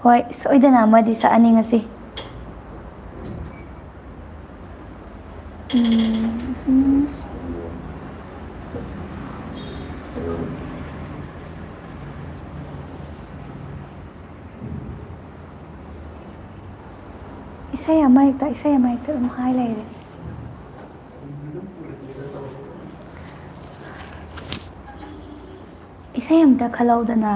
ꯍꯣꯏ, ꯁꯣꯏꯗꯅ ꯑꯃꯗꯤ ꯁꯛꯑꯅꯤ ꯉꯁꯤ꯫ ꯎꯝ, ꯎꯝ꯫ ꯏꯁꯩ ꯑꯃ ꯍꯦꯛꯇ, ꯏꯁꯩ ꯑꯃ ꯍꯦꯛꯇ ꯑꯗꯨꯝ ꯍꯥꯏ ꯂꯩꯔꯦ꯫ ꯏꯁꯩ ꯑꯝꯇ ꯈꯜꯍꯧꯗꯅ꯫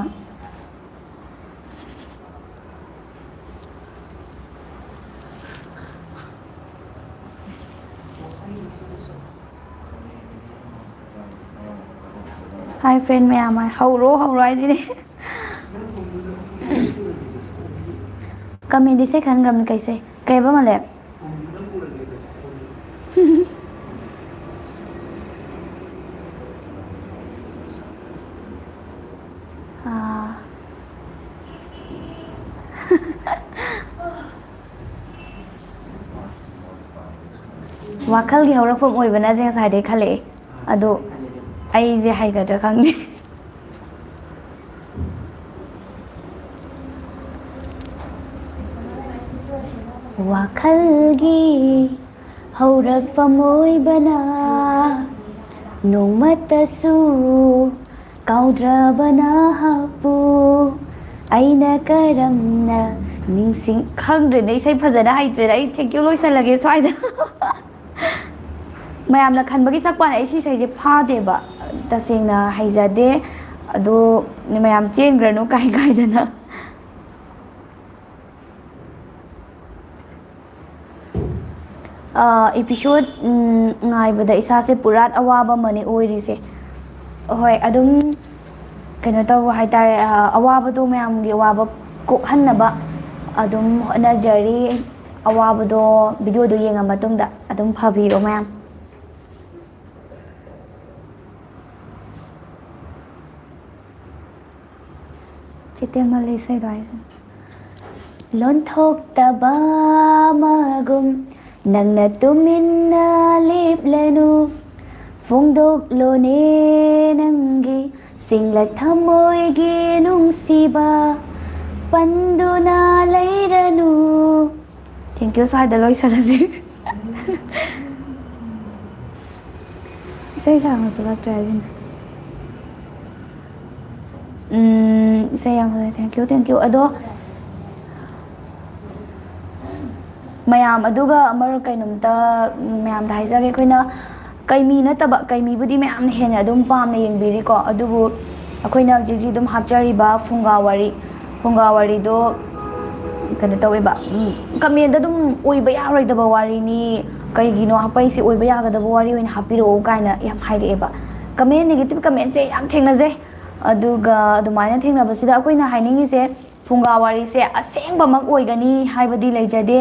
Hi friend ꯃꯌꯥꯝ, ꯍꯧꯔꯣ ꯍꯧꯔꯣ ꯍꯥꯏꯁꯤꯅꯦ꯫ Comedy ꯏꯁꯩ ꯈꯟꯈ꯭ꯔꯕꯅꯤ ꯀꯩꯁꯦ꯫ ꯀꯩꯕ ꯃꯥꯂꯦ? ꯑꯥ꯫ ꯋꯥꯈꯜꯒꯤ ꯍꯧꯔꯛꯐꯝ ꯑꯣꯏꯕꯅꯁꯦ ꯉꯁꯥꯏꯗꯩ ꯈꯜꯂꯛꯑꯦ꯫ ꯑꯗꯣ ꯑꯩꯁꯦ ꯍꯩꯒꯗ꯭ꯔꯥ ꯈꯪꯗꯦ꯫ ꯋꯥꯈꯜꯒꯤ ꯍꯧꯔꯛꯐꯝ ꯑꯣꯏꯕꯅ ꯅꯣꯡꯃꯇꯁꯨ ꯀꯥꯎꯗ꯭ꯔꯕ ꯅꯍꯥꯛꯄꯨ ꯑꯩꯅ ꯀꯔꯝꯅ ꯅꯤꯡꯁꯤꯡ꯫ ꯈꯪꯗ꯭ꯔꯦꯅꯦ, ꯏꯁꯩ ꯐꯖꯅ ꯍꯩꯇ꯭ꯔꯦꯗ꯫ ꯑꯩ thank you ꯂꯣꯏꯁꯜꯂꯒꯦ ꯁ꯭ꯋꯥꯏꯗ꯫ ꯃꯌꯥꯝꯅ ꯈꯟꯕꯒꯤ ꯁꯛꯄꯅꯦ, ꯑꯩ ꯁꯤ ꯏꯁꯩꯁꯦ ꯐꯥꯗꯦꯕ꯫ ꯇꯁꯦꯡꯅ ꯍꯩꯖꯗꯦ꯫ ꯑꯗꯣ ꯃꯌꯥꯝ ꯆꯦꯟꯈ꯭ꯔꯅꯨ ꯀꯥꯏ ꯀꯥꯏꯗꯅ꯫ ꯑ, episode, ꯎꯝ, ꯉꯥꯏꯕꯗ ꯏꯁꯥꯁꯦ ꯄꯨꯔꯥ ꯑꯋꯥꯕ ꯑꯃꯅꯦ ꯑꯣꯏꯔꯤꯁꯦ꯫ ꯍꯣꯏ, ꯑꯗꯨꯝ ꯀꯩꯅꯣ ꯇꯧꯕ ꯍꯥꯏꯇꯥꯔꯦ, ꯑ, ꯑꯋꯥꯕꯗꯣ, ꯃꯌꯥꯝꯒꯤ ꯑꯋꯥꯕ ꯀꯣꯛꯍꯟꯅꯕ ꯑꯗꯨꯝ ꯍꯣꯠꯅꯖꯔꯤ꯫ ꯑꯋꯥꯕꯗꯣ videoꯗꯣ ꯌꯦꯡꯉ ꯃꯇꯨꯡꯗ ꯑꯗꯨꯝ ꯐꯕꯤꯔꯣ ꯃꯌꯥꯝ꯫ ꯆꯤꯇꯦꯟ ꯃꯜꯂꯤ ꯏꯁꯩꯗꯣ ꯍꯥꯏꯁꯤꯅꯦ꯫ ꯂꯣꯟꯊꯣꯛꯇꯕ ꯑꯃꯒꯨꯝ ꯅꯪꯅ ꯇꯨꯃꯤꯟꯅ ꯂꯦꯞꯂꯅꯨ, ꯐꯣꯡꯗꯣꯛꯂꯣꯅꯦ ꯅꯪꯒꯤ ꯁꯤꯡꯂ ꯊꯃꯣꯏꯒꯤ ꯅꯨꯡꯁꯤꯕ ꯄꯟꯗꯨꯅ ꯂꯩꯔꯅꯨ꯫ Thank you, ꯁ꯭ꯋꯥꯏꯗ ꯂꯣꯏꯁꯜꯂꯁꯤ꯫ ꯏꯁꯩ ꯁꯥꯡꯅ ꯁꯛꯂꯛꯇ꯭ꯔꯦ ꯍꯥꯏꯁꯤꯅꯦ꯫ ꯎꯝ, ꯏꯁꯩ ꯌꯥꯝ ꯐꯖꯩ꯫ Thank you, thank you꯫ ꯑꯗꯣ ꯃꯌꯥꯝ, ꯑꯗꯨꯒ ꯑꯃꯔꯛ ꯀꯩꯅꯣꯝꯇ ꯃꯌꯥꯝꯗ ꯍꯥꯏꯖꯒꯦ꯫ ꯑꯩꯈꯣꯏꯅ ꯀꯩꯃꯤ ꯅꯠꯇꯕ, ꯀꯩꯃꯤꯕꯨꯗꯤ ꯃꯌꯥꯝꯅ ꯍꯦꯟꯅ ꯑꯗꯨꯝ ꯄꯥꯝꯅ ꯌꯦꯡꯕꯤꯔꯤꯀꯣ, ꯑꯗꯨꯕꯨ ꯑꯩꯈꯣꯏꯅ ꯍꯧꯖꯤꯛ ꯍꯧꯖꯤꯛ ꯑꯗꯨꯝ ꯍꯥꯞꯆꯔꯤꯕ ꯐꯨꯡꯒꯥ ꯋꯥꯔꯤ, ꯐꯨꯡꯒꯥ ꯋꯥꯔꯤꯗꯣ ꯀꯩꯅꯣ ꯇꯧꯋꯦꯕ, ꯎꯝ, commentꯗ ꯑꯗꯨꯝ "ꯑꯣꯏꯕ ꯌꯥꯔꯣꯏꯗꯕ ꯋꯥꯔꯤꯅꯤ, ꯀꯩꯒꯤꯅꯣ ꯍꯥꯞꯄꯛꯏꯁꯦ? ꯑꯣꯏꯕ ꯌꯥꯒꯗꯕ ꯋꯥꯔꯤ ꯑꯣꯏꯅ ꯍꯥꯞꯄꯤꯔꯛꯑꯣ" ꯀꯥꯏꯅ ꯌꯥꯝ ꯍꯥꯏꯔꯛꯑꯦꯕ꯫ Comment, negative commentꯁꯦ ꯌꯥꯝ ꯊꯦꯡꯅꯖꯩ꯫ ꯑꯗꯨꯒ ꯑꯗꯨꯃꯥꯏꯅ ꯊꯦꯡꯅꯕꯁꯤꯗ ꯑꯩꯈꯣꯏꯅ ꯍꯥꯏꯅꯤꯡꯉꯤꯁꯦ, ꯐꯨꯡꯒꯥ ꯋꯥꯔꯤꯁꯦ ꯑꯁꯦꯡꯕꯃꯛ ꯑꯣꯏꯒꯅꯤ ꯍꯥꯏꯕꯗꯤ ꯂꯩꯖꯗꯦ꯫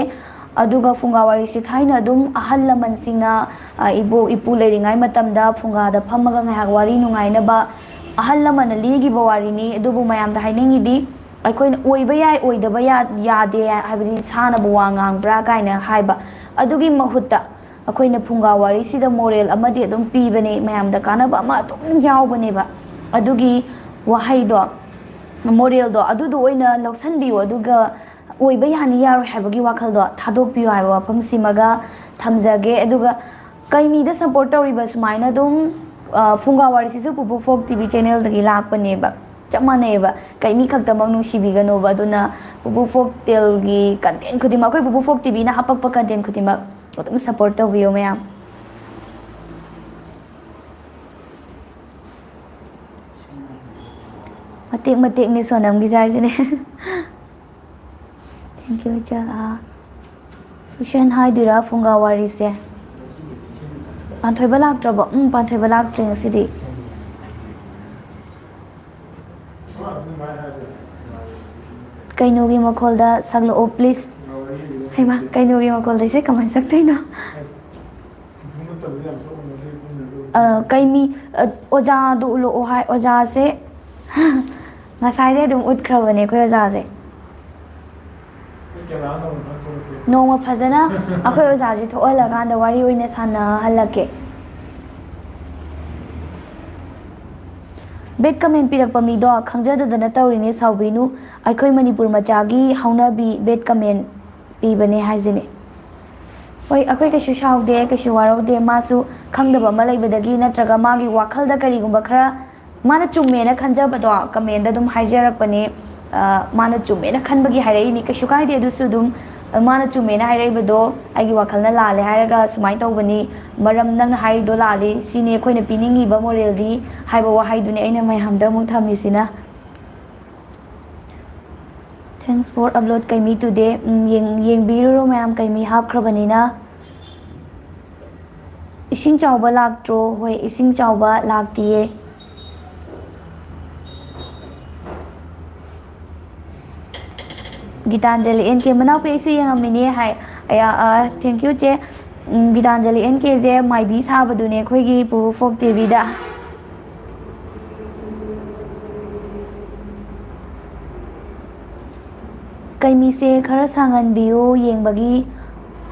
ꯑꯗꯨꯒ ꯐꯨꯡꯒꯥ ꯋꯥꯔꯤꯁꯦ ꯊꯥꯏꯅ ꯑꯗꯨꯝ ꯑꯍꯜ ꯂꯃꯟꯁꯤꯡꯅ, ꯑ, ꯏꯕꯣꯛ ꯏꯄꯨ ꯂꯩꯔꯤꯉꯩ ꯃꯇꯝꯗ ꯐꯨꯡꯒꯥꯗ ꯐꯝꯃꯒ ꯉꯥꯏꯍꯥꯛ ꯋꯥꯔꯤ ꯅꯨꯡꯉꯥꯏꯅꯕ ꯑꯍꯜ ꯂꯃꯟꯅ ꯂꯤꯈꯤꯕ ꯋꯥꯔꯤꯅꯤ꯫ ꯑꯗꯨꯕꯨ ꯃꯌꯥꯝꯗ ꯍꯥꯏꯅꯤꯡꯉꯤꯗꯤ, ꯑꯩꯈꯣꯏꯅ ꯑꯣꯏꯕ ꯌꯥꯏ, ꯑꯣꯏꯗꯕ ꯌꯥ-, ꯌꯥꯗꯦ ꯍꯥꯏꯕꯗꯤ ꯁꯥꯅꯕꯨ ꯋꯥ ꯉꯥꯡꯕ꯭ꯔꯥ ꯀꯥꯏꯅ ꯍꯥꯏꯕ꯫ ꯑꯗꯨꯒꯤ ꯃꯍꯨꯠꯇ ꯑꯩꯈꯣꯏꯅ ꯐꯨꯡꯒꯥ ꯋꯥꯔꯤꯁꯤꯗ moral ꯑꯃꯗꯤ ꯑꯗꯨꯝ ꯄꯤꯕꯅꯦ, ꯃꯌꯥꯝꯗ ꯀꯥꯟꯅꯕ ꯑꯃ ꯑꯗꯨꯝ ꯌꯥꯎꯕꯅꯦꯕ꯫ ꯑꯗꯨꯒꯤ ꯋꯥꯍꯩꯗꯣ, moralꯗꯣ, ꯑꯗꯨꯗꯣ ꯑꯣꯏꯅ ꯂꯧꯁꯟꯕꯤꯌꯨ, ꯑꯗꯨꯒ ꯑꯣꯏꯕ ꯌꯥꯅꯤ ꯌꯥꯔꯣꯏ ꯍꯥꯏꯕꯒꯤ ꯋꯥꯈꯜꯗꯣ ꯊꯥꯗꯣꯛꯄꯤꯌꯨ ꯍꯥꯏꯕ ꯋꯥꯐꯝꯁꯤꯃꯒ ꯊꯝꯖꯒꯦ꯫ ꯑꯗꯨꯒ ꯀꯩꯃꯤꯗ ꯁꯞꯄꯣꯔꯠ ꯇꯧꯔꯤꯕ ꯁꯨꯃꯥꯏꯅ ꯑꯗꯨꯝ, ꯑ, ꯐꯨꯡꯒꯥ ꯋꯥꯔꯤꯁꯤꯁꯨ ꯄꯨꯄꯨ ꯐꯣꯛ ꯇꯤ ꯚꯤ ꯆꯦꯅꯦꯜꯗꯒꯤ ꯂꯥꯛꯄꯅꯦꯕ, ꯆꯞ ꯃꯥꯟꯅꯩꯑꯕ꯫ ꯀꯩꯃꯤ ꯈꯛꯇꯃꯛ ꯅꯨꯡꯁꯤꯕꯤꯒꯅꯣꯕ꯫ ꯑꯗꯨꯅ ꯄꯨꯄꯨ ꯐꯣꯛ ꯇꯦꯜꯒꯤ ꯀꯟꯇꯦꯟ ꯈꯨꯗꯤꯡꯃꯛ, ꯑꯩꯈꯣꯏ ꯄꯨꯄꯨ ꯐꯣꯛ ꯇꯤ ꯚꯤꯅ ꯍꯥꯄꯛꯄ ꯀꯟꯇꯦꯟ ꯈꯨꯗꯤꯡꯃꯛ ꯑꯗꯨꯝ ꯁꯞꯄꯣꯔꯠ ꯇꯧꯕꯤꯌꯣ ꯃꯌꯥꯝ꯫ ꯃꯇꯦꯛ ꯃꯇꯦꯛꯅꯦ ꯁꯣꯅꯝꯒꯤꯁꯦ ꯍꯥꯏꯁꯤꯅꯦ꯫ Thank you, ꯏꯆꯜ꯫ ꯑꯥ, ꯐꯤꯛꯁꯟ ꯍꯥꯏꯗꯣꯏꯔꯥ ꯐꯨꯡꯒꯥ ꯋꯥꯔꯤꯁꯦ? ꯄꯥꯟꯊꯣꯏꯕ ꯂꯥꯛꯇ꯭ꯔꯕꯣ? ꯎꯝ, ꯄꯥꯟꯊꯣꯏꯕ ꯂꯥꯛꯇ꯭ꯔꯦ ꯉꯁꯤꯗꯤ꯫ ꯀꯩꯅꯣꯒꯤ ꯃꯈꯣꯜꯗ ꯁꯛꯂꯛꯑꯣ, please꯫ ꯍꯩꯃꯥ, ꯀꯩꯅꯣꯒꯤ ꯃꯈꯣꯜꯗ ꯏꯁꯩ ꯀꯃꯥꯏꯅ ꯁꯛꯇꯣꯏꯅꯣ? ꯑ, ꯀꯩꯃꯤ, ꯑ, ꯑꯣꯖꯥꯗꯣ ꯎꯠꯂꯛꯑꯣ ꯍꯥꯏ꯫ ꯑꯣꯖꯥꯁꯦ ꯉꯁꯥꯏꯗꯩ ꯑꯗꯨꯝ ꯎꯠꯈ꯭ꯔꯕꯅꯦ ꯑꯩꯈꯣꯏ ꯑꯣꯖꯥꯁꯦ꯫ ꯅꯣꯡꯃ ꯐꯖꯅ ꯑꯩꯈꯣꯏ ꯑꯣꯖꯥꯁꯦ ꯊꯣꯛꯍꯜꯂꯀꯥꯟꯗ ꯋꯥꯔꯤ ꯑꯣꯏꯅ ꯁꯥꯟꯅꯍꯜꯂꯛꯀꯦ꯫ ꯕꯦꯠ ꯀꯃꯦꯟ ꯄꯤꯔꯛꯄ ꯃꯤꯗꯣ ꯈꯪꯖꯗꯗꯅ ꯇꯧꯔꯤꯅꯦ, ꯁꯥꯎꯕꯤꯅꯨ꯫ ꯑꯩꯈꯣꯏ ꯃꯅꯤꯄꯨꯔ ꯃꯆꯥꯒꯤ ꯍꯧꯅꯕꯤ ꯕꯦꯠ ꯀꯃꯦꯟ ꯄꯤꯕꯅꯦ ꯍꯥꯏꯁꯤꯅꯦ꯫ ꯍꯣꯏ, ꯑꯩꯈꯣꯏ ꯀꯩꯁꯨ ꯁꯥꯎꯗꯦ, ꯀꯩꯁꯨ ꯋꯥꯔꯧꯗꯦ꯫ ꯃꯥꯁꯨ ꯈꯪꯗꯕ ꯑꯃ ꯂꯩꯕꯗꯒꯤ ꯅꯠꯇ꯭ꯔꯒ ꯃꯥꯒꯤ ꯋꯥꯈꯜꯗ ꯀꯔꯤꯒꯨꯝꯕ ꯈꯔ ꯃꯥꯅ ꯆꯨꯝꯃꯦꯅ ꯈꯟꯖꯕꯗꯣ ꯀꯃꯦꯟꯗ ꯑꯗꯨꯝ ꯍꯥꯏꯖꯔꯛꯄꯅꯦ꯫ ꯑ, ꯃꯥꯅ ꯆꯨꯝꯃꯦꯅ ꯈꯟꯕꯒꯤ ꯍꯥꯏꯔꯛꯏꯅꯤ, ꯀꯩꯁꯨ ꯀꯥꯏꯗꯦ꯫ ꯑꯗꯨꯁꯨ ꯑꯗꯨꯝ, ꯑ, ꯃꯥꯅ ꯆꯨꯝꯃꯦꯅ ꯍꯥꯏꯔꯛꯏꯕꯗꯣ ꯑꯩꯒꯤ ꯋꯥꯈꯜꯅ ꯂꯥꯜꯂꯦ ꯍꯥꯏꯔꯒ ꯁꯨꯃꯥꯏꯅ ꯇꯧꯕꯅꯤ, ꯃꯔꯝ ꯅꯪꯅ ꯍꯥꯏꯔꯤꯗꯣ ꯂꯥꯜꯂꯤ, ꯁꯤꯅꯤ ꯑꯩꯈꯣꯏꯅ ꯄꯤꯅꯤꯡꯉꯤꯕ ꯃꯣꯔꯦꯜꯗꯤ ꯍꯥꯏꯕ ꯋꯥꯍꯩꯗꯨꯅꯤ ꯑꯩꯅ ꯃꯌꯥꯝꯗ ꯑꯃꯨꯛ ꯊꯝꯃꯤꯁꯤꯅ꯫ Thanks for upload ꯀꯩꯃꯤ today꯫ ꯎꯝ, ꯌꯦꯡ-, ꯌꯦꯡꯕꯤꯔꯨꯔꯣ ꯃꯌꯥꯝ, ꯀꯩꯃꯤ ꯍꯥꯞꯈ꯭ꯔꯕꯅꯤꯅ꯫ ꯏꯁꯤꯡ ꯆꯥꯎꯕ ꯂꯥꯛꯇ꯭ꯔꯣ? ꯍꯣꯏ, ꯏꯁꯤꯡ ꯆꯥꯎꯕ ꯂꯥꯛꯇꯤꯌꯦ꯫ ꯒꯤꯇꯥꯟꯖꯂꯤ ꯑꯦꯟ ꯀꯦ, "ꯃꯅꯥꯎꯄꯤ, ꯑꯩꯁꯨ ꯌꯦꯡꯉꯝꯃꯤꯅꯦ" ꯍꯥꯏ꯫ ꯑꯌꯥ, ꯑ, thank you, ꯆꯦ꯫ ꯎꯝ, ꯒꯤꯇꯥꯟꯖꯂꯤ ꯑꯦꯟ ꯀꯦꯁꯦ ꯃꯥꯏꯕꯤ ꯁꯥꯕꯗꯨꯅꯦ ꯑꯩꯈꯣꯏꯒꯤ ꯄꯨ ꯐꯣꯛ ꯇꯤ ꯚꯤꯗ꯫ ꯀꯩꯃꯤꯁꯦ ꯈꯔ ꯁꯥꯡꯍꯟꯕꯤꯌꯨ, ꯌꯦꯡꯕꯒꯤ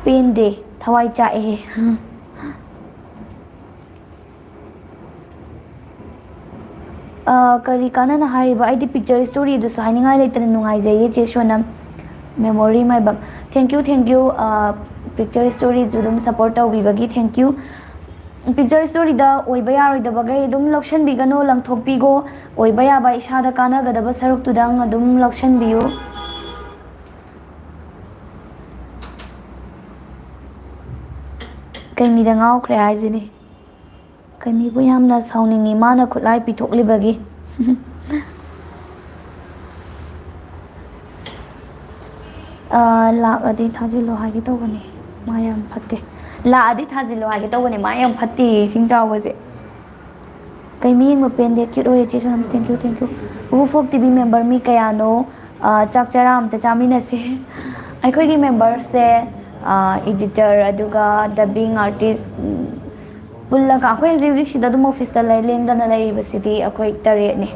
ꯄꯦꯟꯗꯦ, ꯊꯋꯥꯏ ꯆꯥꯛꯑꯦ꯫ ꯑ, ꯀꯔꯤ ꯀꯥꯟꯅꯅ ꯍꯥꯏꯔꯤꯕ? ꯑꯩꯗꯤ picture story ꯗꯨꯁꯨ ꯍꯥꯏꯅꯤꯡꯉꯥꯏ ꯂꯩꯇꯅ ꯅꯨꯡꯉꯥꯏꯖꯩꯌꯦ, ꯆꯦ Sonam. Memory Maibam. Thank you, thank you, ꯑ, Picture Storyꯁꯨ ꯑꯗꯨꯝ support ꯇꯧꯕꯤꯕꯒꯤ thank you. Picture Storyꯗ ꯑꯣꯏꯕ ꯌꯥꯔꯣꯏꯗꯕꯈꯩ ꯑꯗꯨꯝ ꯂꯧꯁꯟꯕꯤꯒꯅꯨ, ꯂꯪꯊꯣꯛꯄꯤꯒꯣ꯫ ꯑꯣꯏꯕ ꯌꯥꯕ ꯏꯁꯥꯗ ꯀꯥꯟꯅꯒꯗꯕ ꯁꯔꯨꯛꯇꯨꯗꯪ ꯑꯗꯨꯝ ꯂꯧꯁꯟꯕꯤꯌꯨ꯫ ꯀꯩꯃꯤꯗ ꯉꯥꯎꯈ꯭ꯔꯦ ꯍꯥꯏꯁꯤꯅꯤ꯫ ꯀꯩꯃꯤꯕꯨ ꯌꯥꯝꯅ ꯁꯥꯎꯅꯤꯡꯉꯤ ꯃꯥꯅ ꯈꯨꯠꯂꯥꯏ ꯄꯤꯊꯣꯛꯂꯤꯕꯒꯤ꯫ ꯑꯥ, ꯂꯥꯛꯑꯗꯤ ꯊꯥꯖꯤꯜꯂꯣ ꯍꯥꯏꯒꯦ ꯇꯧꯕꯅꯦ꯫ ꯃꯥ ꯌꯥꯝ ꯐꯠꯇꯦ꯫ ꯂꯥꯛꯑꯗꯤ ꯊꯥꯖꯤꯜꯂꯣ ꯍꯥꯏꯒꯦ ꯇꯧꯕꯅꯦ꯫ ꯃꯥ ꯌꯥꯝ ꯐꯠꯇꯦ ꯏꯁꯤꯡ ꯆꯥꯎꯕꯁꯦ꯫ ꯀꯩꯃꯤ ꯌꯦꯡꯕ ꯄꯦꯟꯗꯦ꯫ Cute ꯑꯣꯏꯌꯦ ꯆꯦ Sonam. Thank you, thank you꯫ ꯄꯨꯄꯨ ꯐꯣꯛ ꯇꯤ ꯚꯤ member ꯃꯤ ꯀꯌꯥꯅꯣ? ꯑꯥ, ꯆꯥꯛ ꯆꯔꯥ ꯑꯝꯇ ꯆꯥꯃꯤꯟꯅꯁꯦ꯫ ꯑꯩꯈꯣꯏꯒꯤ memberꯁꯦ, ꯑꯥ, editor, ꯑꯗꯨꯒ dubbing artist, ꯎꯝ, ꯄꯨꯜꯂꯒ ꯑꯩꯈꯣꯏ ꯍꯧꯖꯤꯛ ꯍꯧꯖꯤꯛ ꯁꯤꯗ ꯑꯗꯨꯝ officeꯇ ꯂꯩ, ꯂꯦꯡꯗꯅ ꯂꯩꯔꯤꯕꯁꯤꯗꯤ ꯑꯩꯈꯣꯏ ꯇꯔꯦꯠꯅꯤ꯫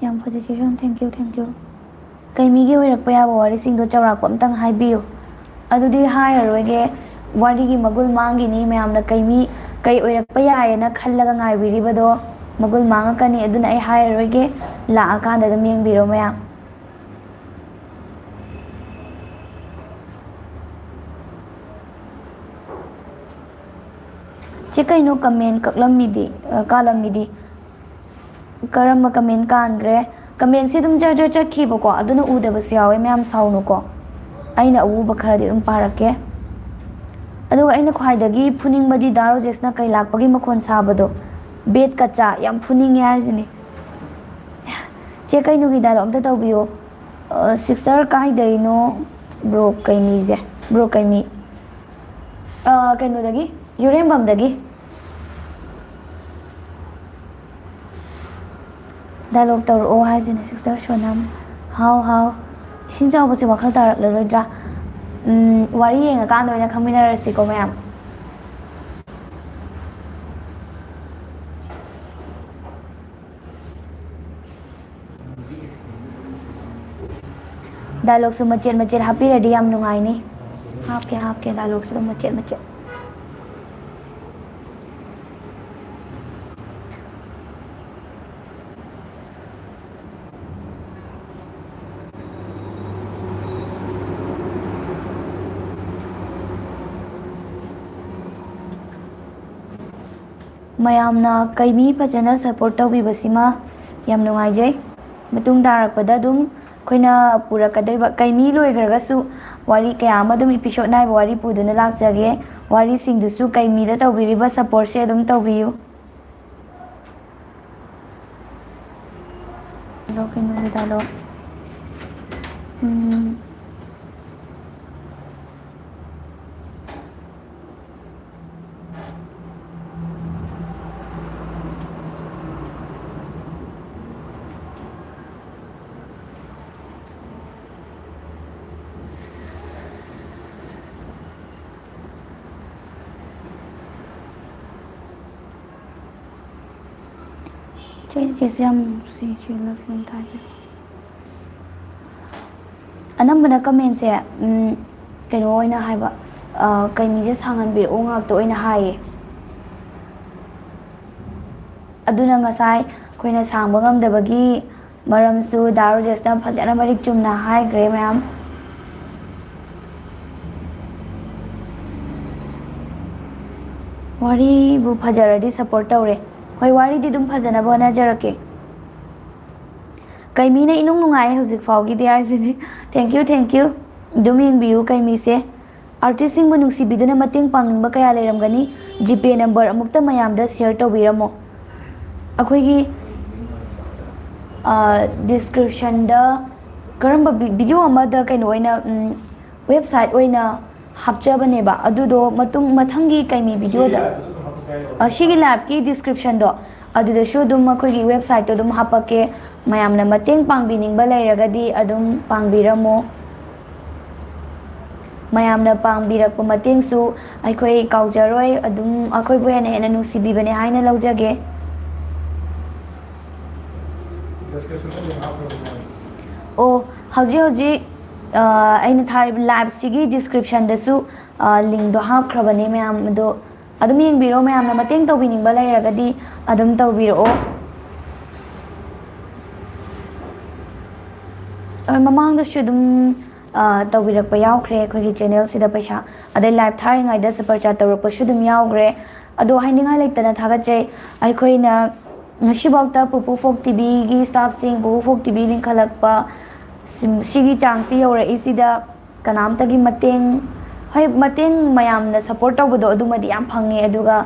ꯌꯥꯝ ꯐꯖꯩ ꯆꯦ Sonam, thank you, thank you꯫ ꯀꯩꯃꯤꯒꯤ ꯑꯣꯏꯔꯛꯄ ꯌꯥꯕ ꯋꯥꯔꯤꯁꯤꯡꯗꯣ ꯆꯥꯎꯔꯥꯛꯄ ꯑꯝꯇꯪ ꯍꯥꯏꯕꯤꯌꯨ꯫ ꯑꯗꯨꯗꯤ ꯍꯥꯏꯔꯔꯣꯏꯒꯦ, ꯋꯥꯔꯤꯒꯤ ꯃꯒꯨꯟ ꯃꯥꯡꯈꯤꯅꯤ ꯃꯌꯥꯝꯅ꯫ ꯀꯩꯃꯤ ꯀꯩ ꯑꯣꯏꯔꯛꯄ ꯌꯥꯏꯌꯦꯅ ꯈꯜꯂꯒ ꯉꯥꯏꯕꯤꯔꯤꯕꯗꯣ ꯃꯒꯨꯟ ꯃꯥꯡꯉꯛꯀꯅꯤ꯫ ꯑꯗꯨꯅ ꯑꯩ ꯍꯥꯏꯔꯔꯣꯏꯒꯦ, ꯂꯥꯛꯑꯀꯥꯟꯗ ꯑꯗꯨꯝ ꯌꯦꯡꯕꯤꯔꯣ ꯃꯌꯥꯝ꯫ ꯆꯦ, ꯀꯩꯅꯣ comment ꯀꯛꯂꯝꯃꯤꯗꯤ, ꯑ, ꯀꯥꯂꯝꯃꯤꯗꯤ? ꯀꯔꯝꯕ comment ꯀꯥꯟꯈ꯭ꯔꯦ? Commentꯁꯦ ꯑꯗꯨꯝ ꯖꯔ ꯖꯔ ꯆꯠꯈꯤꯕꯀꯣ, ꯑꯗꯨꯅ ꯎꯗꯕꯁꯨ ꯌꯥꯎꯋꯦ ꯃꯌꯥꯝ, ꯁꯥꯎꯅꯨꯀꯣ꯫ ꯑꯩꯅ ꯑꯎꯕ ꯈꯔꯗꯤ ꯑꯗꯨꯝ ꯄꯥꯔꯛꯀꯦ꯫ ꯑꯗꯨꯒ ꯑꯩꯅ ꯈ꯭ꯋꯥꯏꯗꯒꯤ ꯐꯨꯅꯤꯡꯕꯗꯤ ꯗꯥ ꯔꯣꯖꯦꯁꯅ ꯀꯩ ꯂꯥꯛꯄꯒꯤ ꯃꯈꯣꯟ ꯁꯥꯕꯗꯣ, ꯕꯦꯠ ꯀꯆꯥ, ꯌꯥꯝ ꯐꯨꯅꯤꯡꯉꯦ ꯍꯥꯏꯁꯤꯅꯤ꯫ ꯆꯦ, ꯀꯩꯅꯣꯒꯤ dialogue ꯑꯝꯇ ꯇꯧꯕꯤꯌꯣ꯫ ꯑ, sister ꯀꯥꯏꯗꯩꯅꯣ? Bro ꯀꯩꯃꯤꯁꯦ, bro ꯀꯩꯃꯤ꯫ ꯑ, ꯀꯩꯅꯣꯗꯒꯤ, ꯌꯨꯔꯦꯝꯕꯝꯗꯒꯤ꯫ Dialogue ꯇꯧꯔꯛꯑꯣ ꯍꯥꯏꯁꯤꯅꯦ sister ꯁꯣꯅꯝ꯫ ꯍꯥꯎ, ꯍꯥꯎ꯫ ꯏꯁꯤꯡ ꯆꯥꯎꯕꯁꯦ ꯋꯥꯈꯜ ꯇꯥꯔꯛꯂꯔꯣꯏꯗ꯭ꯔꯥ? ꯎꯝ, ꯋꯥꯔꯤ ꯌꯦꯡꯉꯀꯥꯟꯗ ꯑꯣꯏꯅ ꯈꯪꯃꯤꯟꯅꯔꯁꯤꯀꯣ ꯃꯌꯥꯝ꯫ Dialogueꯁꯨ ꯃꯆꯦꯠ ꯃꯆꯦꯠ ꯍꯥꯞꯄꯤꯔꯗꯤ ꯌꯥꯝ ꯅꯨꯡꯉꯥꯏꯅꯤ꯫ ꯍꯥꯞꯀꯦ, ꯍꯥꯞꯀꯦ, dialogueꯁꯨ ꯑꯗꯨꯝ ꯃꯆꯦꯠ ꯃꯆꯦꯠ꯫ ꯃꯌꯥꯝꯅ ꯀꯩꯃꯤ ꯐꯖꯅ ꯁꯞꯄꯣꯔꯠ ꯇꯧꯕꯤꯕꯁꯤꯃ ꯌꯥꯝ ꯅꯨꯡꯉꯥꯏꯖꯩ꯫ ꯃꯇꯨꯡ ꯇꯥꯔꯛꯄꯗ ꯑꯗꯨꯝ ꯑꯩꯈꯣꯏꯅ ꯄꯨꯔꯛꯀꯗꯣꯏꯕ, ꯀꯩꯃꯤ ꯂꯣꯏꯈ꯭ꯔꯒꯁꯨ ꯋꯥꯔꯤ ꯀꯌꯥ ꯑꯃ ꯑꯗꯨꯝ ꯏꯄꯤꯁꯣꯠ ꯅꯥꯏꯕ ꯋꯥꯔꯤ ꯄꯨꯗꯨꯅ ꯂꯥꯛꯆꯒꯦ꯫ ꯋꯥꯔꯤꯁꯤꯡꯗꯨꯁꯨ ꯀꯩꯃꯤꯗ ꯇꯧꯕꯤꯔꯤꯕ ꯁꯞꯄꯣꯔꯠꯁꯦ ꯑꯗꯨꯝ ꯇꯧꯕꯤꯌꯨ꯫ ꯑꯗꯣ ꯀꯩꯅꯣꯒꯤꯗ ꯂꯣ꯫ ꯎꯝ꯫ ꯆꯦ, ꯆꯦꯁꯦ ꯌꯥꯝ ꯅꯨꯡꯁꯤ, ꯆꯦ ꯂꯚ ꯌꯨ ꯊꯥꯕꯤꯔꯣ꯫ ꯑꯅꯝꯕꯅ ꯀꯃꯦꯟꯁꯦ, ꯎꯝ, ꯀꯩꯅꯣ ꯑꯣꯏꯅ ꯍꯥꯏꯕ, ꯑ, ꯀꯩꯃꯤꯁꯦ ꯁꯥꯡꯍꯟꯕꯤꯔꯛꯑꯣ ꯉꯥꯛꯇ ꯑꯣꯏꯅ ꯍꯥꯏꯌꯦ꯫ ꯑꯗꯨꯅ ꯉꯁꯥꯏ ꯑꯩꯈꯣꯏꯅ ꯁꯥꯡꯕ ꯉꯝꯗꯕꯒꯤ ꯃꯔꯝꯁꯨ ꯗꯥ ꯔꯣꯖꯦꯁꯅ ꯐꯖꯅ ꯃꯔꯤꯛ ꯆꯨꯝꯅ ꯍꯥꯏꯈ꯭ꯔꯦ ꯃꯌꯥꯝ꯫ ꯋꯥꯔꯤꯕꯨ ꯐꯖꯔꯗꯤ ꯁꯞꯄꯣꯔꯠ ꯇꯧꯔꯦ꯫ ꯍꯣꯏ, ꯋꯥꯔꯤꯗꯤ ꯑꯗꯨꯝ ꯐꯖꯅꯕ ꯍꯣꯠꯅꯖꯔꯛꯀꯦ꯫ ꯀꯩꯃꯤꯅ ꯏꯅꯨꯡ ꯅꯨꯡꯉꯥꯏ ꯍꯧꯖꯤꯛ ꯐꯥꯎꯒꯤꯗꯤ ꯍꯥꯏꯁꯤꯅꯤ꯫ Thank you, thank you꯫ ꯑꯗꯨꯝ ꯌꯦꯡꯕꯤꯌꯨ ꯀꯩꯃꯤꯁꯦ꯫ ꯑꯥꯔꯇꯤꯁꯁꯤꯡꯕꯨ ꯅꯨꯡꯁꯤꯕꯤꯗꯨꯅ ꯃꯇꯦꯡ ꯄꯥꯡꯅꯤꯡꯕ ꯀꯌꯥ ꯂꯩꯔꯝꯒꯅꯤ꯫ ꯖꯤꯄꯦ ꯅꯝꯕꯔ ꯑꯃꯨꯛꯇ ꯃꯌꯥꯝꯗ ꯁꯤꯌꯔ ꯇꯧꯕꯤꯔꯝꯃꯣ꯫ ꯑꯩꯈꯣꯏꯒꯤ, ꯑ, ꯗꯤꯁꯀ꯭ꯔꯤꯞꯁꯟꯗ ꯀꯔꯝꯕ ꯚꯤ-, ꯚꯤꯗꯤꯑꯣ ꯑꯃꯗ ꯀꯩꯅꯣ ꯑꯣꯏꯅ, ꯎꯝ, ꯋꯦꯕꯁꯥꯏꯠ ꯑꯣꯏꯅ ꯍꯥꯞꯆꯕꯅꯦꯕ꯫ ꯑꯗꯨꯗꯣ ꯃꯇꯨꯡ, ꯃꯊꯪꯒꯤ ꯀꯩꯃꯤ ꯚꯤꯗꯤꯑꯣꯗ, ꯑ, ꯁꯤꯒꯤ ꯂꯥꯏꯚꯀꯤ ꯗꯤꯁꯀ꯭ꯔꯤꯞꯁꯟꯗꯣ, ꯑꯗꯨꯗꯁꯨ ꯑꯗꯨꯝ ꯑꯩꯈꯣꯏꯒꯤ ꯋꯦꯕꯁꯥꯏꯠꯇꯣ ꯑꯗꯨꯝ ꯍꯥꯞꯄꯛꯀꯦ꯫ ꯃꯌꯥꯝꯅ ꯃꯇꯦꯡ ꯄꯥꯡꯕꯤꯅꯤꯡꯕ ꯂꯩꯔꯒꯗꯤ ꯑꯗꯨꯝ ꯄꯥꯡꯕꯤꯔꯝꯃꯣ꯫ ꯃꯌꯥꯝꯅ ꯄꯥꯡꯕꯤꯔꯛꯄ ꯃꯇꯦꯡꯁꯨ ꯑꯩꯈꯣꯏ ꯀꯥꯎꯖꯔꯣꯏ, ꯑꯗꯨꯝ ꯑꯩꯈꯣꯏꯕꯨ ꯍꯦꯟꯅ ꯍꯦꯟꯅ ꯅꯨꯡꯁꯤꯕꯤꯕꯅꯦ ꯍꯥꯏꯅ ꯂꯧꯖꯒꯦ꯫ ꯑꯣ, ꯍꯧꯖꯤꯛ ꯍꯧꯖꯤꯛ, ꯑ, ꯑꯩꯅ ꯊꯥꯔꯤꯕ ꯂꯥꯏꯚꯁꯤꯒꯤ ꯗꯤꯁꯀ꯭ꯔꯤꯞꯁꯟꯗꯁꯨ, ꯑ, ꯂꯤꯡꯗꯣ ꯍꯥꯞꯈ꯭ꯔꯕꯅꯦ ꯃꯌꯥꯝ, ꯑꯗꯣ ꯑꯗꯨꯝ ꯌꯦꯡꯕꯤꯔꯣ꯫ ꯃꯌꯥꯝꯅ ꯃꯇꯦꯡ ꯇꯧꯕꯤꯅꯤꯡꯕ ꯂꯩꯔꯒꯗꯤ ꯑꯗꯨꯝ ꯇꯧꯕꯤꯔꯛꯑꯣ꯫ ꯑ, ꯃꯃꯥꯡꯗꯁꯨ ꯑꯗꯨꯝ ꯑ, ꯇꯧꯕꯤꯔꯛꯄ ꯌꯥꯎꯈ꯭ꯔꯦ ꯑꯩꯈꯣꯏꯒꯤ ꯆꯦꯅꯦꯜꯁꯤꯗ ꯄꯩꯁꯥ꯫ ꯑꯗꯩ ꯂꯥꯏꯚ ꯊꯥꯔꯤꯉꯩꯗ ꯁꯨꯄꯔ ꯆꯥꯠ ꯇꯧꯔꯛꯄꯁꯨ ꯑꯗꯨꯝ ꯌꯥꯎꯈ꯭ꯔꯦ꯫ ꯑꯗꯣ ꯍꯥꯏꯅꯤꯡꯉꯥꯏ ꯂꯩꯇꯅ ꯊꯥꯒꯠꯆꯩ꯫ ꯑꯩꯈꯣꯏꯅ ꯉꯁꯤꯐꯥꯎꯗ ꯄꯨꯄꯨ ꯐꯣꯛ ꯇꯤꯚꯤꯒꯤ ꯁ꯭ꯇꯥꯐꯁꯤꯡ, ꯄꯨꯄꯨ ꯐꯣꯛ ꯇꯤꯚꯤ ꯂꯤꯡꯈꯠꯂꯛꯄ, ꯁꯤꯝ-, ꯁꯤꯒꯤ ꯆꯥꯡꯁꯤ ꯌꯧꯔꯛꯏꯁꯤꯗ ꯀꯅꯥꯝꯇꯒꯤ ꯃꯇꯦꯡ, ꯍꯣꯏ, ꯃꯇꯦꯡ ꯃꯌꯥꯝꯅ ꯁꯞꯄꯣꯔꯠ ꯇꯧꯕꯗꯣ ꯑꯗꯨꯃꯗꯤ ꯌꯥꯝ ꯐꯪꯉꯦ, ꯑꯗꯨꯒ,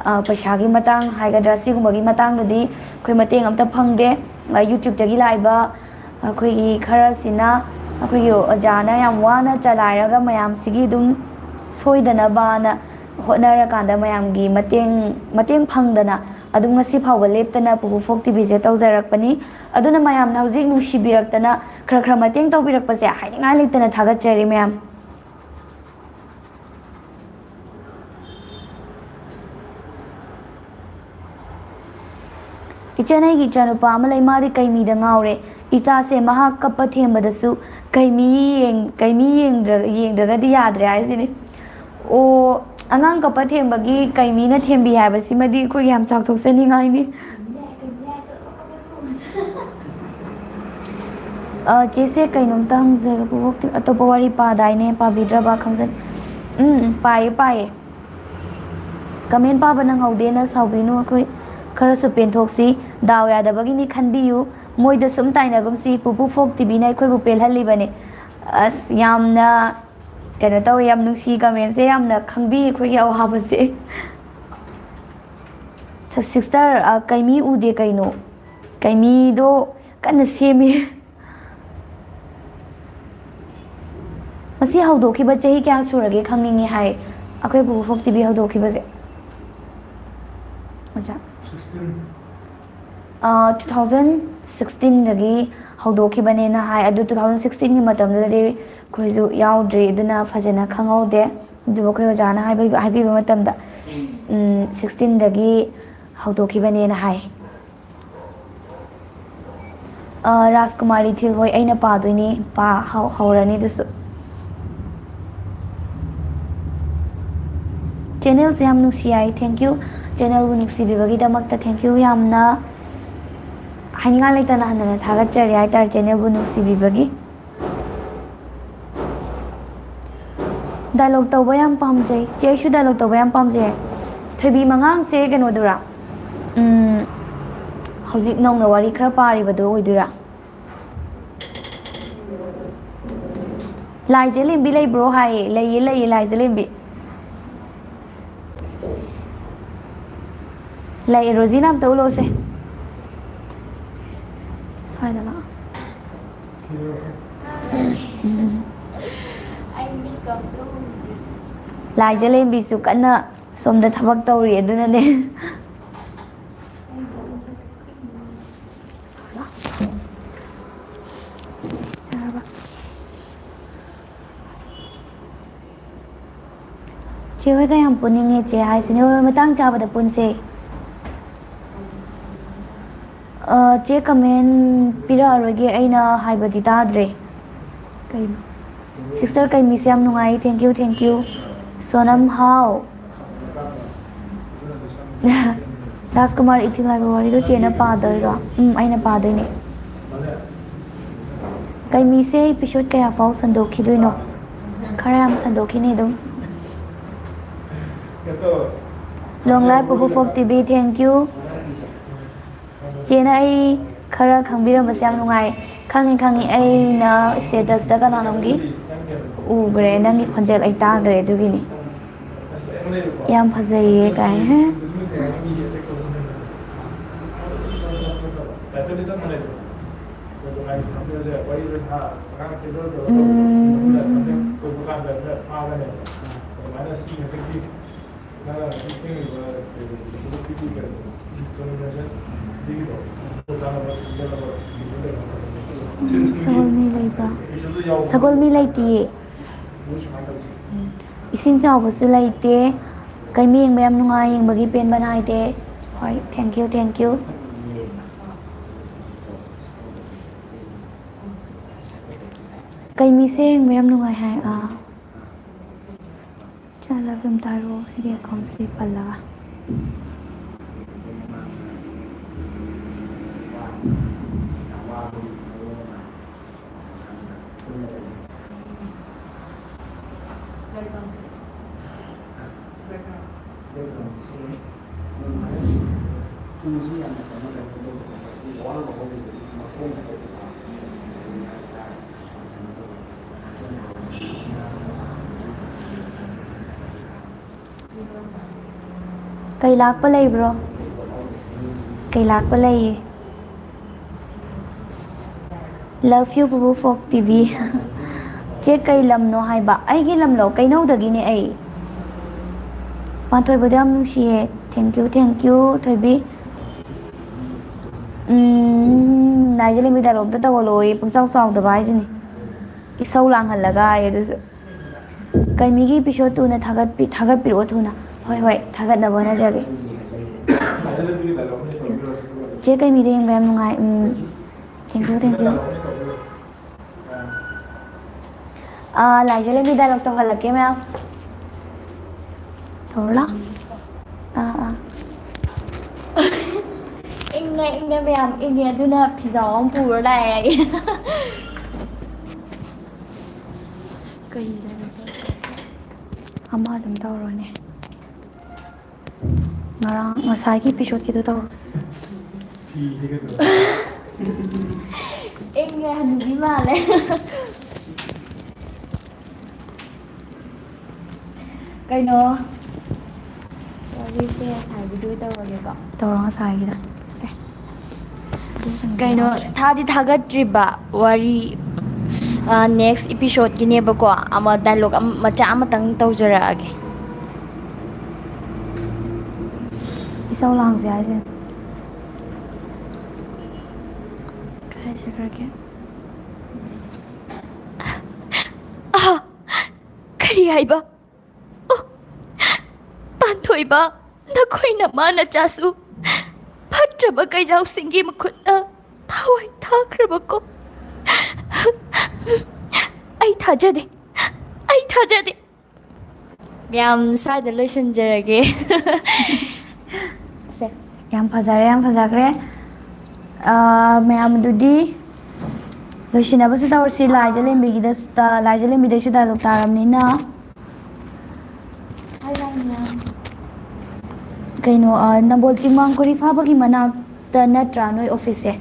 ꯑ, ꯄꯩꯁꯥꯒꯤ ꯃꯇꯥꯡ ꯍꯥꯏꯒꯗ꯭ꯔꯥ, ꯁꯤꯒꯨꯝꯕꯒꯤ ꯃꯇꯥꯡꯗꯗꯤ ꯑꯩꯈꯣꯏ ꯃꯇꯦꯡ ꯑꯝꯇ ꯐꯪꯗꯦ꯫ ꯑ, ꯌꯨꯇ꯭ꯌꯨꯕꯇꯒꯤ ꯂꯥꯛꯏꯕ ꯑꯩꯈꯣꯏꯒꯤ ꯈꯔꯁꯤꯅ ꯑꯩꯈꯣꯏꯒꯤ ꯑꯣꯖꯥꯅ ꯌꯥꯝ ꯋꯥꯅ ꯆꯂꯥꯏꯔꯒ ꯃꯌꯥꯝꯁꯤꯒꯤ ꯑꯗꯨꯝ ꯁꯣꯏꯗꯅꯕꯅ ꯍꯣꯠꯅꯔꯀꯥꯟꯗ ꯃꯌꯥꯝꯒꯤ ꯃꯇꯦꯡ, ꯃꯇꯦꯡ ꯐꯪꯗꯅ ꯑꯗꯨꯝ ꯉꯁꯤ ꯐꯥꯎꯕ ꯂꯦꯞꯇꯅ ꯄꯨꯄꯨ ꯐꯣꯛ ꯇꯤꯚꯤꯁꯦ ꯇꯧꯖꯔꯛꯄꯅꯤ꯫ ꯑꯗꯨꯅ ꯃꯌꯥꯝꯅ ꯍꯧꯖꯤꯛ ꯅꯨꯡꯁꯤꯕꯤꯔꯛꯇꯅ ꯈꯔ ꯈꯔ ꯃꯇꯦꯡ ꯇꯧꯕꯤꯔꯛꯄꯁꯦ ꯍꯥꯏꯅꯤꯡꯉꯥꯏ ꯂꯩꯇꯅ ꯊꯥꯒꯠꯆꯔꯤ ꯃꯌꯥꯝ꯫ ꯏꯆꯟ, ꯑꯩꯒꯤ ꯏꯆꯥꯅꯨꯄꯥ ꯑꯃ ꯂꯩ, ꯃꯥꯗꯤ ꯀꯩꯃꯤꯗ ꯉꯥꯎꯔꯦ꯫ ꯏꯆꯥꯁꯦ ꯃꯍꯥꯛ ꯀꯞꯄ ꯊꯦꯝꯕꯗꯁꯨ ꯀꯩꯃꯤ ꯌꯦꯡ-, ꯀꯩꯃꯤ ꯌꯦꯡꯗ꯭ꯔ-, ꯌꯦꯡꯗ꯭ꯔꯒꯗꯤ ꯌꯥꯗ꯭ꯔꯦ ꯍꯥꯏꯁꯤꯅꯤ꯫ ꯑꯣ, ꯑꯉꯥꯡ ꯀꯞꯄ ꯊꯦꯝꯕꯒꯤ ꯀꯩꯃꯤꯅ ꯊꯦꯝꯕꯤ ꯍꯥꯏꯕꯁꯤꯃꯗꯤ ꯑꯩꯈꯣꯏꯒꯤ ꯌꯥꯝ ꯆꯥꯎꯊꯣꯛꯆꯅꯤꯡꯉꯥꯏꯅꯤ꯫ ꯑ, ꯆꯦꯁꯦ, ꯀꯩꯅꯣꯝꯇ ꯍꯪꯖꯒꯦ, ꯄꯨꯕꯣꯛꯇꯤ ꯑꯇꯣꯞꯄ ꯋꯥꯔꯤ ꯄꯥꯗꯥꯏꯅꯦ, ꯄꯥꯕꯤꯗ꯭ꯔꯕ ꯈꯪꯖ-, ꯎꯝ, ꯎꯝ, ꯄꯥꯏꯌꯦ, ꯄꯥꯏꯌꯦ꯫ ꯀꯃꯦꯟ ꯄꯥꯕ ꯅꯪꯍꯧꯗꯦꯅ ꯁꯥꯎꯕꯤꯅꯨ, ꯑꯩꯈꯣꯏ ꯈꯔꯁꯨ ꯄꯦꯟꯊꯣꯛꯁꯤ, ꯗꯥꯎ ꯌꯥꯗꯕꯒꯤꯅꯤ ꯈꯟꯕꯤꯌꯨ, ꯃꯣꯏꯗ ꯁꯨꯝ ꯇꯥꯏꯅꯒꯨꯝꯁꯤ, ꯄꯨꯄꯨ ꯐꯣꯛ ꯇꯤꯚꯤꯅ ꯑꯩꯈꯣꯏꯕꯨ ꯄꯦꯜꯍꯜꯂꯤꯕꯅꯤ꯫ ꯑꯁ, ꯌꯥꯝꯅ ꯀꯩꯅꯣ ꯇꯧꯋꯦ, ꯌꯥꯝ ꯅꯨꯡꯁꯤ, ꯀꯃꯦꯟꯁꯦ ꯌꯥꯝꯅ ꯈꯪꯕꯤ ꯑꯩꯈꯣꯏꯒꯤ ꯑꯋꯥꯕꯁꯦ꯫ ꯁ-, ꯁꯤꯁꯇꯔ, ꯑ, ꯀꯩꯃꯤ ꯎꯗꯦ ꯀꯩꯅꯣ? ꯀꯩꯃꯤꯗꯣ ꯀꯟꯅ ꯁꯦꯝꯃꯤ꯫ ꯃꯁꯤ ꯍꯧꯗꯣꯛꯈꯤꯕ ꯆꯍꯤ ꯀꯌꯥ ꯁꯨꯔꯒꯦ ꯈꯪꯅꯤꯡꯉꯤ ꯍꯥꯏ, ꯑꯩꯈꯣꯏ ꯄꯨꯄꯨ ꯐꯣꯛ ꯇꯤꯚꯤ ꯍꯧꯗꯣꯛꯈꯤꯕꯁꯦ꯫ ꯑꯣꯖꯥ꯫ ꯁꯤꯛꯁꯇꯤꯟ꯫ ꯑ, ꯇꯨ ꯊꯥꯎꯖꯟ ꯁꯤꯛꯁꯇꯤꯟꯗꯒꯤ ꯍꯧꯗꯣꯛꯈꯤꯕꯅꯦꯅ ꯍꯥꯏ꯫ ꯑꯗꯨ ꯇꯨ ꯊꯥꯎꯖꯟ ꯁꯤꯛꯁꯇꯤꯟꯒꯤ ꯃꯇꯝꯗꯨꯗꯗꯤ ꯑꯩꯈꯣꯏꯁꯨ ꯌꯥꯎꯗ꯭ꯔꯤ, ꯑꯗꯨꯅ ꯐꯖꯅ ꯈꯪꯍꯧꯗꯦ꯫ ꯑꯗꯨꯕꯨ ꯑꯩꯈꯣꯏ ꯑꯣꯖꯥꯅ ꯍꯥꯏꯕ-, ꯍꯥꯏꯕꯤꯕ ꯃꯇꯝꯗ, ꯎꯝ, ꯁꯤꯛꯁꯇꯤꯟꯗꯒꯤ ꯍꯧꯗꯣꯛꯈꯤꯕꯅꯦꯅ ꯍꯥꯏ꯫ ꯑ, ꯔꯥꯖꯀꯨꯃꯥꯔꯤ ꯊꯤꯜ ꯍꯣꯏ, ꯑꯩꯅ ꯄꯥꯗꯣꯏꯅꯤ꯫ ꯄꯥ-, ꯍꯧ-, ꯍꯧꯔꯅꯤ ꯑꯗꯨꯁꯨ꯫ ꯆꯦꯅꯦꯜꯁꯦ ꯌꯥꯝ ꯅꯨꯡꯁꯤ ꯍꯥꯏ꯫ Thank you꯫ ꯆꯦꯅꯦꯜꯕꯨ ꯅꯨꯡꯁꯤꯕꯤꯕꯒꯤꯗꯃꯛꯇ thank you ꯌꯥꯝꯅ꯫ ꯍꯥꯏꯅꯤꯡꯉꯥꯏ ꯂꯩꯇꯅ ꯍꯟꯅ ꯊꯥꯒꯠꯆꯔꯤ ꯍꯥꯏꯇꯥꯔꯦ, ꯆꯦꯅꯦꯜꯕꯨ ꯅꯨꯡꯁꯤꯕꯤꯕꯒꯤ꯫ ꯗꯥꯏꯂꯣꯛ ꯇꯧꯕ ꯌꯥꯝ ꯄꯥꯝꯖꯩ꯫ ꯆꯦ, ꯑꯩꯁꯨ ꯗꯥꯏꯂꯣꯛ ꯇꯧꯕ ꯌꯥꯝ ꯄꯥꯝꯖꯩ꯫ ꯊꯣꯏꯕꯤ ꯃꯉꯥꯡꯁꯦ ꯀꯩꯅꯣꯗꯨꯔꯥ? ꯎꯝ, ꯍꯧꯖꯤꯛ ꯅꯧꯅ ꯋꯥꯔꯤ ꯈꯔ ꯄꯥꯔꯤꯕꯗꯣ ꯑꯣꯏꯗꯣꯏꯔꯥ? ꯂꯥꯏꯖ ꯂꯦꯝꯕꯤ ꯂꯩꯕ꯭ꯔꯣ ꯍꯥꯏꯌꯦ꯫ ꯂꯩꯌꯦ, ꯂꯩꯌꯦ, ꯂꯥꯏꯖ ꯂꯦꯝꯕꯤ꯫ ꯂꯩꯌꯦ, ꯔꯣꯖꯤꯅ ꯑꯝꯇ ꯎꯠꯂꯛꯎꯁꯦ꯫ ꯁ꯭ꯋꯥꯏꯗ ꯂꯥꯛꯑꯣ꯫ ꯂꯥꯏꯖ ꯂꯦꯝꯕꯤꯁꯨ ꯀꯟꯅ ꯁꯣꯝꯗ ꯊꯕꯛ ꯇꯧꯔꯤ, ꯑꯗꯨꯅꯅꯦ꯫ ꯌꯥꯔꯕ? ꯆꯦ ꯍꯣꯏꯒ ꯌꯥꯝ ꯄꯨꯅꯤꯡꯉꯦ ꯆꯦ ꯍꯥꯏꯁꯤꯅꯦ꯫ ꯍꯣꯏ, ꯍꯣꯏ, ꯃꯇꯥꯡ ꯆꯥꯕꯗ ꯄꯨꯟꯁꯦ꯫ ꯑ, ꯆꯦ, ꯀꯃꯦꯟ ꯄꯤꯔꯛꯑꯔꯣꯏꯒꯦ, ꯑꯩꯅ ꯍꯥꯏꯕꯗꯤ ꯇꯥꯗ꯭ꯔꯦ꯫ ꯀꯩꯅꯣ? ꯁꯤꯁꯇꯔ ꯀꯩꯃꯤꯁꯦ ꯌꯥꯝ ꯅꯨꯡꯉꯥꯏ, thank you, thank you꯫ Sonam ꯍꯥꯎ꯫ ꯔꯥꯖꯀꯨꯃꯥꯔ ꯏꯊꯤꯜ ꯍꯥꯏꯕ ꯋꯥꯔꯤꯗꯣ ꯆꯦꯅ ꯄꯥꯗꯣꯏꯔꯣ? ꯎꯝ, ꯑꯩꯅ ꯄꯥꯗꯣꯏꯅꯦ꯫ ꯀꯩꯃꯤꯁꯦ episode ꯀꯌꯥ ꯐꯥꯎ ꯁꯟꯗꯣꯛꯈꯤꯗꯣꯏꯅꯣ? ꯈꯔ ꯌꯥꯝ ꯁꯟꯗꯣꯛꯈꯤꯅꯤ ꯑꯗꯨꯝ꯫ Long life ꯄꯨꯄꯨ ꯐꯣꯛ ꯇꯤꯚꯤ, thank you꯫ ꯆꯦꯅ ꯑꯩ ꯈꯔ ꯈꯪꯕꯤꯔꯝꯕꯁꯦ ꯌꯥꯝ ꯅꯨꯡꯉꯥꯏ꯫ ꯈꯪꯉꯤ, ꯈꯪꯉꯤ, ꯑꯩꯅ status ꯇ ꯀꯅꯥꯅꯣꯝꯒꯤ ꯎꯈ꯭ꯔꯦ, ꯅꯪꯒꯤ ꯈꯣꯟꯖꯦꯜ ꯑꯩ ꯇꯥꯈ꯭ꯔꯦ, ꯑꯗꯨꯒꯤꯅꯤ꯫ ꯌꯥꯝ ꯐꯖꯩꯌꯦ ꯀꯥꯏ꯫ ꯎꯝ꯫ ꯁꯒꯣꯜ ꯃꯤ ꯂꯩꯕ꯭ꯔꯥ? ꯁꯒꯣꯜ ꯃꯤ ꯂꯩꯇꯤꯌꯦ꯫ ꯏꯁꯤꯡ ꯆꯥꯎꯕꯁꯨ ꯂꯩꯇꯦ꯫ ꯀꯩꯃꯤ ꯌꯦꯡꯕ ꯌꯥꯝ ꯅꯨꯡꯉꯥꯏ, ꯌꯦꯡꯕꯒꯤ ꯄꯦꯟꯕ ꯅꯥꯏꯗꯦ꯫ ꯍꯣꯏ, thank you, thank you꯫ ꯀꯩꯃꯤꯁꯦ ꯌꯦꯡꯕ ꯌꯥꯝ ꯅꯨꯡꯉꯥꯏ ꯍꯥꯏ꯫ ꯑꯥ꯫ ꯆꯠꯂꯒ ꯑꯝꯇ ꯍꯥꯏꯔꯛꯑꯣ, ꯑꯩꯒꯤ account ꯁꯤ ꯄꯜꯂꯒ꯫ ꯀꯩ ꯂꯥꯛꯄ ꯂꯩꯕ꯭ꯔꯣ? ꯀꯩ ꯂꯥꯛꯄ ꯂꯩꯌꯦ? Love you, ꯄꯨꯄꯨ ꯐꯣꯛ ꯇꯤ ꯚꯤ꯫ ꯆꯦ, ꯀꯩ ꯂꯝꯅꯣ ꯍꯥꯏꯕ? ꯑꯩꯒꯤ ꯂꯝꯂꯣ? ꯀꯩꯅꯧꯗꯒꯤꯅꯦ ꯑꯩ꯫ ꯄꯥꯟꯊꯣꯏꯕꯗꯣ ꯌꯥꯝ ꯅꯨꯡꯁꯤꯌꯦ꯫ Thank you, thank you, ꯊꯣꯏꯕꯤ꯫ ꯎꯝ, ꯂꯥꯏꯖ ꯂꯦꯝꯕꯤ dialogue ꯑꯝꯇ ꯇꯧꯍꯜꯂꯣꯌꯦ, ꯄꯨꯡꯆꯥꯎ ꯆꯥꯎꯗꯕ ꯍꯥꯏꯁꯤꯅꯤ꯫ ꯏꯁꯧ ꯂꯥꯡꯍꯜꯂꯒ ꯍꯥꯏꯌꯦ ꯑꯗꯨꯁꯨ꯫ ꯀꯩꯃꯤꯒꯤ episode two ꯅ ꯊꯥꯒꯠꯄꯤ-, ꯊꯥꯒꯠꯄꯤꯔꯛꯑꯣ ꯊꯨꯅ꯫ ꯍꯣꯏ, ꯍꯣꯏ, ꯊꯥꯒꯠꯅꯕ ꯍꯣꯠꯅꯖꯒꯦ꯫ ꯆꯦ ꯀꯩꯃꯤꯗ ꯌꯦꯡꯕ ꯌꯥꯝ ꯅꯨꯡꯉꯥꯏ꯫ ꯎꯝ, thank you, thank you꯫ Ah, ꯂꯥꯏꯖ ꯂꯦꯝꯕꯤ dialogue ꯇꯧꯍꯜꯂꯛꯀꯦ ꯃꯌꯥꯝ꯫ ꯇꯧꯔꯣ ꯂꯥꯎ꯫ ꯑꯥ, ꯑꯥ꯫ ꯏꯪꯉꯦ, ꯏꯪꯉꯦ ꯃꯌꯥꯝ, ꯏꯪꯉꯦ꯫ ꯑꯗꯨꯅ ꯐꯤꯖꯥꯎ ꯑꯃ ꯄꯨꯔ ꯂꯥꯛꯑꯦ ꯑꯩ꯫ ꯀꯩꯗꯅꯣ? ꯑꯃ ꯑꯗꯨꯝ ꯇꯧꯔꯣꯅꯦ꯫ ꯉꯔꯥꯡ, ꯉꯁꯥꯏꯒꯤ episode ꯀꯤꯗꯣ ꯇꯧꯔꯣ꯫ ꯏꯪꯉꯦ, ꯍꯅꯨꯕꯤ ꯃꯥꯜꯂꯦ꯫ ꯀꯩꯅꯣ? ꯋꯥꯔꯤꯁꯦ ꯉꯁꯥꯏꯒꯤꯗꯣ ꯇꯧꯔꯒꯦꯀꯣ꯫ ꯇꯧꯔꯣ, ꯉꯁꯥꯏꯒꯤꯗꯣ꯫ ꯁꯦ꯫ ꯀꯩꯅꯣ, ꯊꯥꯗꯤ ꯊꯥꯒꯠꯇ꯭ꯔꯤꯕ ꯋꯥꯔꯤ, ꯑ, next episode ꯀꯤꯅꯦꯕꯀꯣ꯫ ꯑꯃ dialogue ꯑꯃ, ꯃꯆꯥ ꯑꯃꯇꯪ ꯇꯧꯖꯔꯛꯑꯒꯦ꯫ ꯏꯁꯧ ꯂꯥꯡꯁꯦ ꯍꯥꯏꯁꯦ꯫ ꯀꯥꯏ ꯆꯠꯈ꯭ꯔꯒꯦ? ꯑꯍ! ꯀꯔꯤ ꯍꯥꯏꯕ? ꯑꯣ! ꯄꯥꯟꯊꯣꯏꯕ, ꯅꯈꯣꯏ ꯅꯃꯥ ꯅꯆꯥꯁꯨ ꯐꯠꯇ꯭ꯔꯕ ꯀꯩꯖꯥꯎꯁꯤꯡꯒꯤ ꯃꯈꯨꯠꯇ ꯊꯋꯥꯏ ꯊꯥꯈ꯭ꯔꯕꯀꯣ? ꯑꯩ ꯊꯥꯖꯗꯦ, ꯑꯩ ꯊꯥꯖꯗꯦ꯫ ꯃꯌꯥꯝ ꯁ꯭ꯋꯥꯏꯗ ꯂꯣꯏꯁꯤꯟꯖꯔꯒꯦ꯫ ꯁꯦ꯫ ꯌꯥꯝ ꯐꯖꯔꯦ, ꯌꯥꯝ ꯐꯖꯈ꯭ꯔꯦ꯫ ꯑꯥ, ꯃꯌꯥꯝ ꯑꯗꯨꯗꯤ ꯂꯣꯏꯁꯤꯟꯅꯕꯁꯨ ꯇꯧꯔꯁꯤ꯫ ꯂꯥꯏꯖ ꯂꯦꯝꯕꯤꯒꯤꯗ-, ꯂꯥꯏꯖ ꯂꯦꯝꯕꯤꯗꯩꯁꯨ dialogue ꯇꯥꯔꯕꯅꯤꯅ꯫ ꯀꯩꯅꯣ, ꯑ, ꯅꯝꯕꯣꯜ ꯆꯤꯡꯃꯥꯡ ꯀꯣꯔꯤ ꯐꯥꯕꯒꯤ ꯃꯅꯥꯛꯇ ꯅꯠꯇ꯭ꯔꯥ ꯅꯣꯏ ꯑꯣꯐꯤꯁꯁꯦ?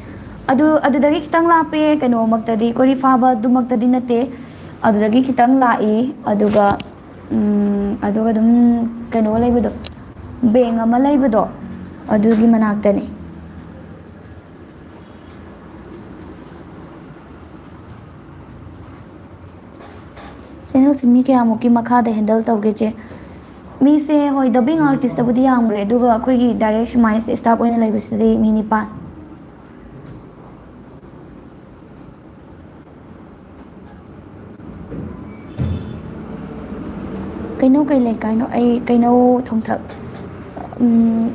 ꯑꯗꯨ, ꯑꯗꯨꯗꯒꯤ ꯈꯤꯇꯪ ꯂꯥꯞꯄꯦ, ꯀꯩꯅꯣꯃꯛꯇꯗꯤ, ꯀꯣꯔꯤ ꯐꯥꯕꯗꯨꯃꯛꯇꯗꯤ ꯅꯠꯇꯦ, ꯑꯗꯨꯗꯒꯤ ꯈꯤꯇꯪ ꯂꯥꯛꯏ꯫ ꯑꯗꯨꯒ, ꯎꯝ, ꯑꯗꯨꯒ ꯑꯗꯨꯝ ꯀꯩꯅꯣ ꯂꯩꯕꯗꯣ, ꯕꯦꯡ ꯑꯃ ꯂꯩꯕꯗꯣ, ꯑꯗꯨꯒꯤ ꯃꯅꯥꯛꯇꯅꯤ꯫ ꯆꯦꯅꯦꯜꯁꯤ ꯃꯤ ꯀꯌꯥꯃꯨꯛꯀꯤ ꯃꯈꯥꯗ ꯍꯦꯟꯗꯜ ꯇꯧꯒꯦ, ꯆꯦ? ꯃꯤꯁꯦ, ꯍꯣꯏ, ꯗꯕꯤꯡ ꯑꯥꯔꯇꯤꯁꯇꯕꯨꯗꯤ ꯌꯥꯝꯈ꯭ꯔꯦ, ꯑꯗꯨꯒ ꯑꯩꯈꯣꯏꯒꯤ ꯗꯥꯏꯔꯦꯛ ꯁꯨꯃꯥꯏꯅ ꯁ꯭ꯇꯥꯐ ꯑꯣꯏꯅ ꯂꯩꯕꯁꯤꯗꯤ ꯃꯤ ꯅꯤꯄꯥꯟ꯫ ꯀꯩꯅꯧ ꯀꯩ ꯂꯩꯀꯥꯏꯅꯣ? ꯑꯩ ꯀꯩꯅꯧ ꯊꯣꯡꯊꯛ꯫ ꯎꯝ,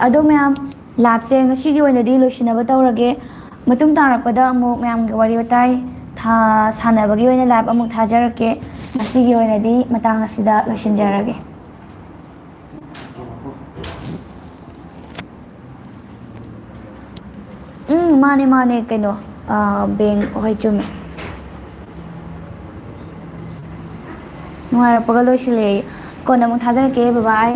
ꯑꯗꯣ ꯃꯌꯥꯝ, ꯂꯥꯏꯞꯁꯦ ꯉꯁꯤꯒꯤ ꯑꯣꯏꯅꯗꯤ ꯂꯣꯏꯁꯤꯟꯅꯕ ꯇꯧꯔꯒꯦ꯫ ꯃꯇꯨꯡ ꯇꯥꯔꯛꯄꯗ ꯑꯃꯨꯛ ꯃꯌꯥꯝꯒ ꯋꯥꯔꯤ ꯋꯥꯇꯥꯏ ꯊꯥ-, ꯁꯥꯟꯅꯕꯒꯤ ꯑꯣꯏꯅ ꯂꯥꯏꯞ ꯑꯃꯨꯛ ꯊꯥꯖꯔꯛꯀꯦ꯫ ꯉꯁꯤꯒꯤ ꯑꯣꯏꯅꯗꯤ ꯃꯇꯥꯡ ꯑꯁꯤꯗ ꯂꯣꯏꯁꯤꯟꯖꯔꯒꯦ꯫ ꯎꯝ, ꯃꯥꯅꯦ, ꯃꯥꯅꯦ, ꯀꯩꯅꯣ, ꯑꯥ, ꯕꯦꯡ, ꯍꯣꯏ, ꯆꯨꯝꯃꯦ꯫ ꯅꯨꯡꯉꯥꯏꯔꯛꯄꯒ ꯂꯣꯏꯁꯤꯜꯂꯦ ꯑꯩ꯫ ꯀꯣꯟꯅ ꯑꯃꯨꯛ ꯊꯥꯖꯔꯛꯀꯦ, bye bye꯫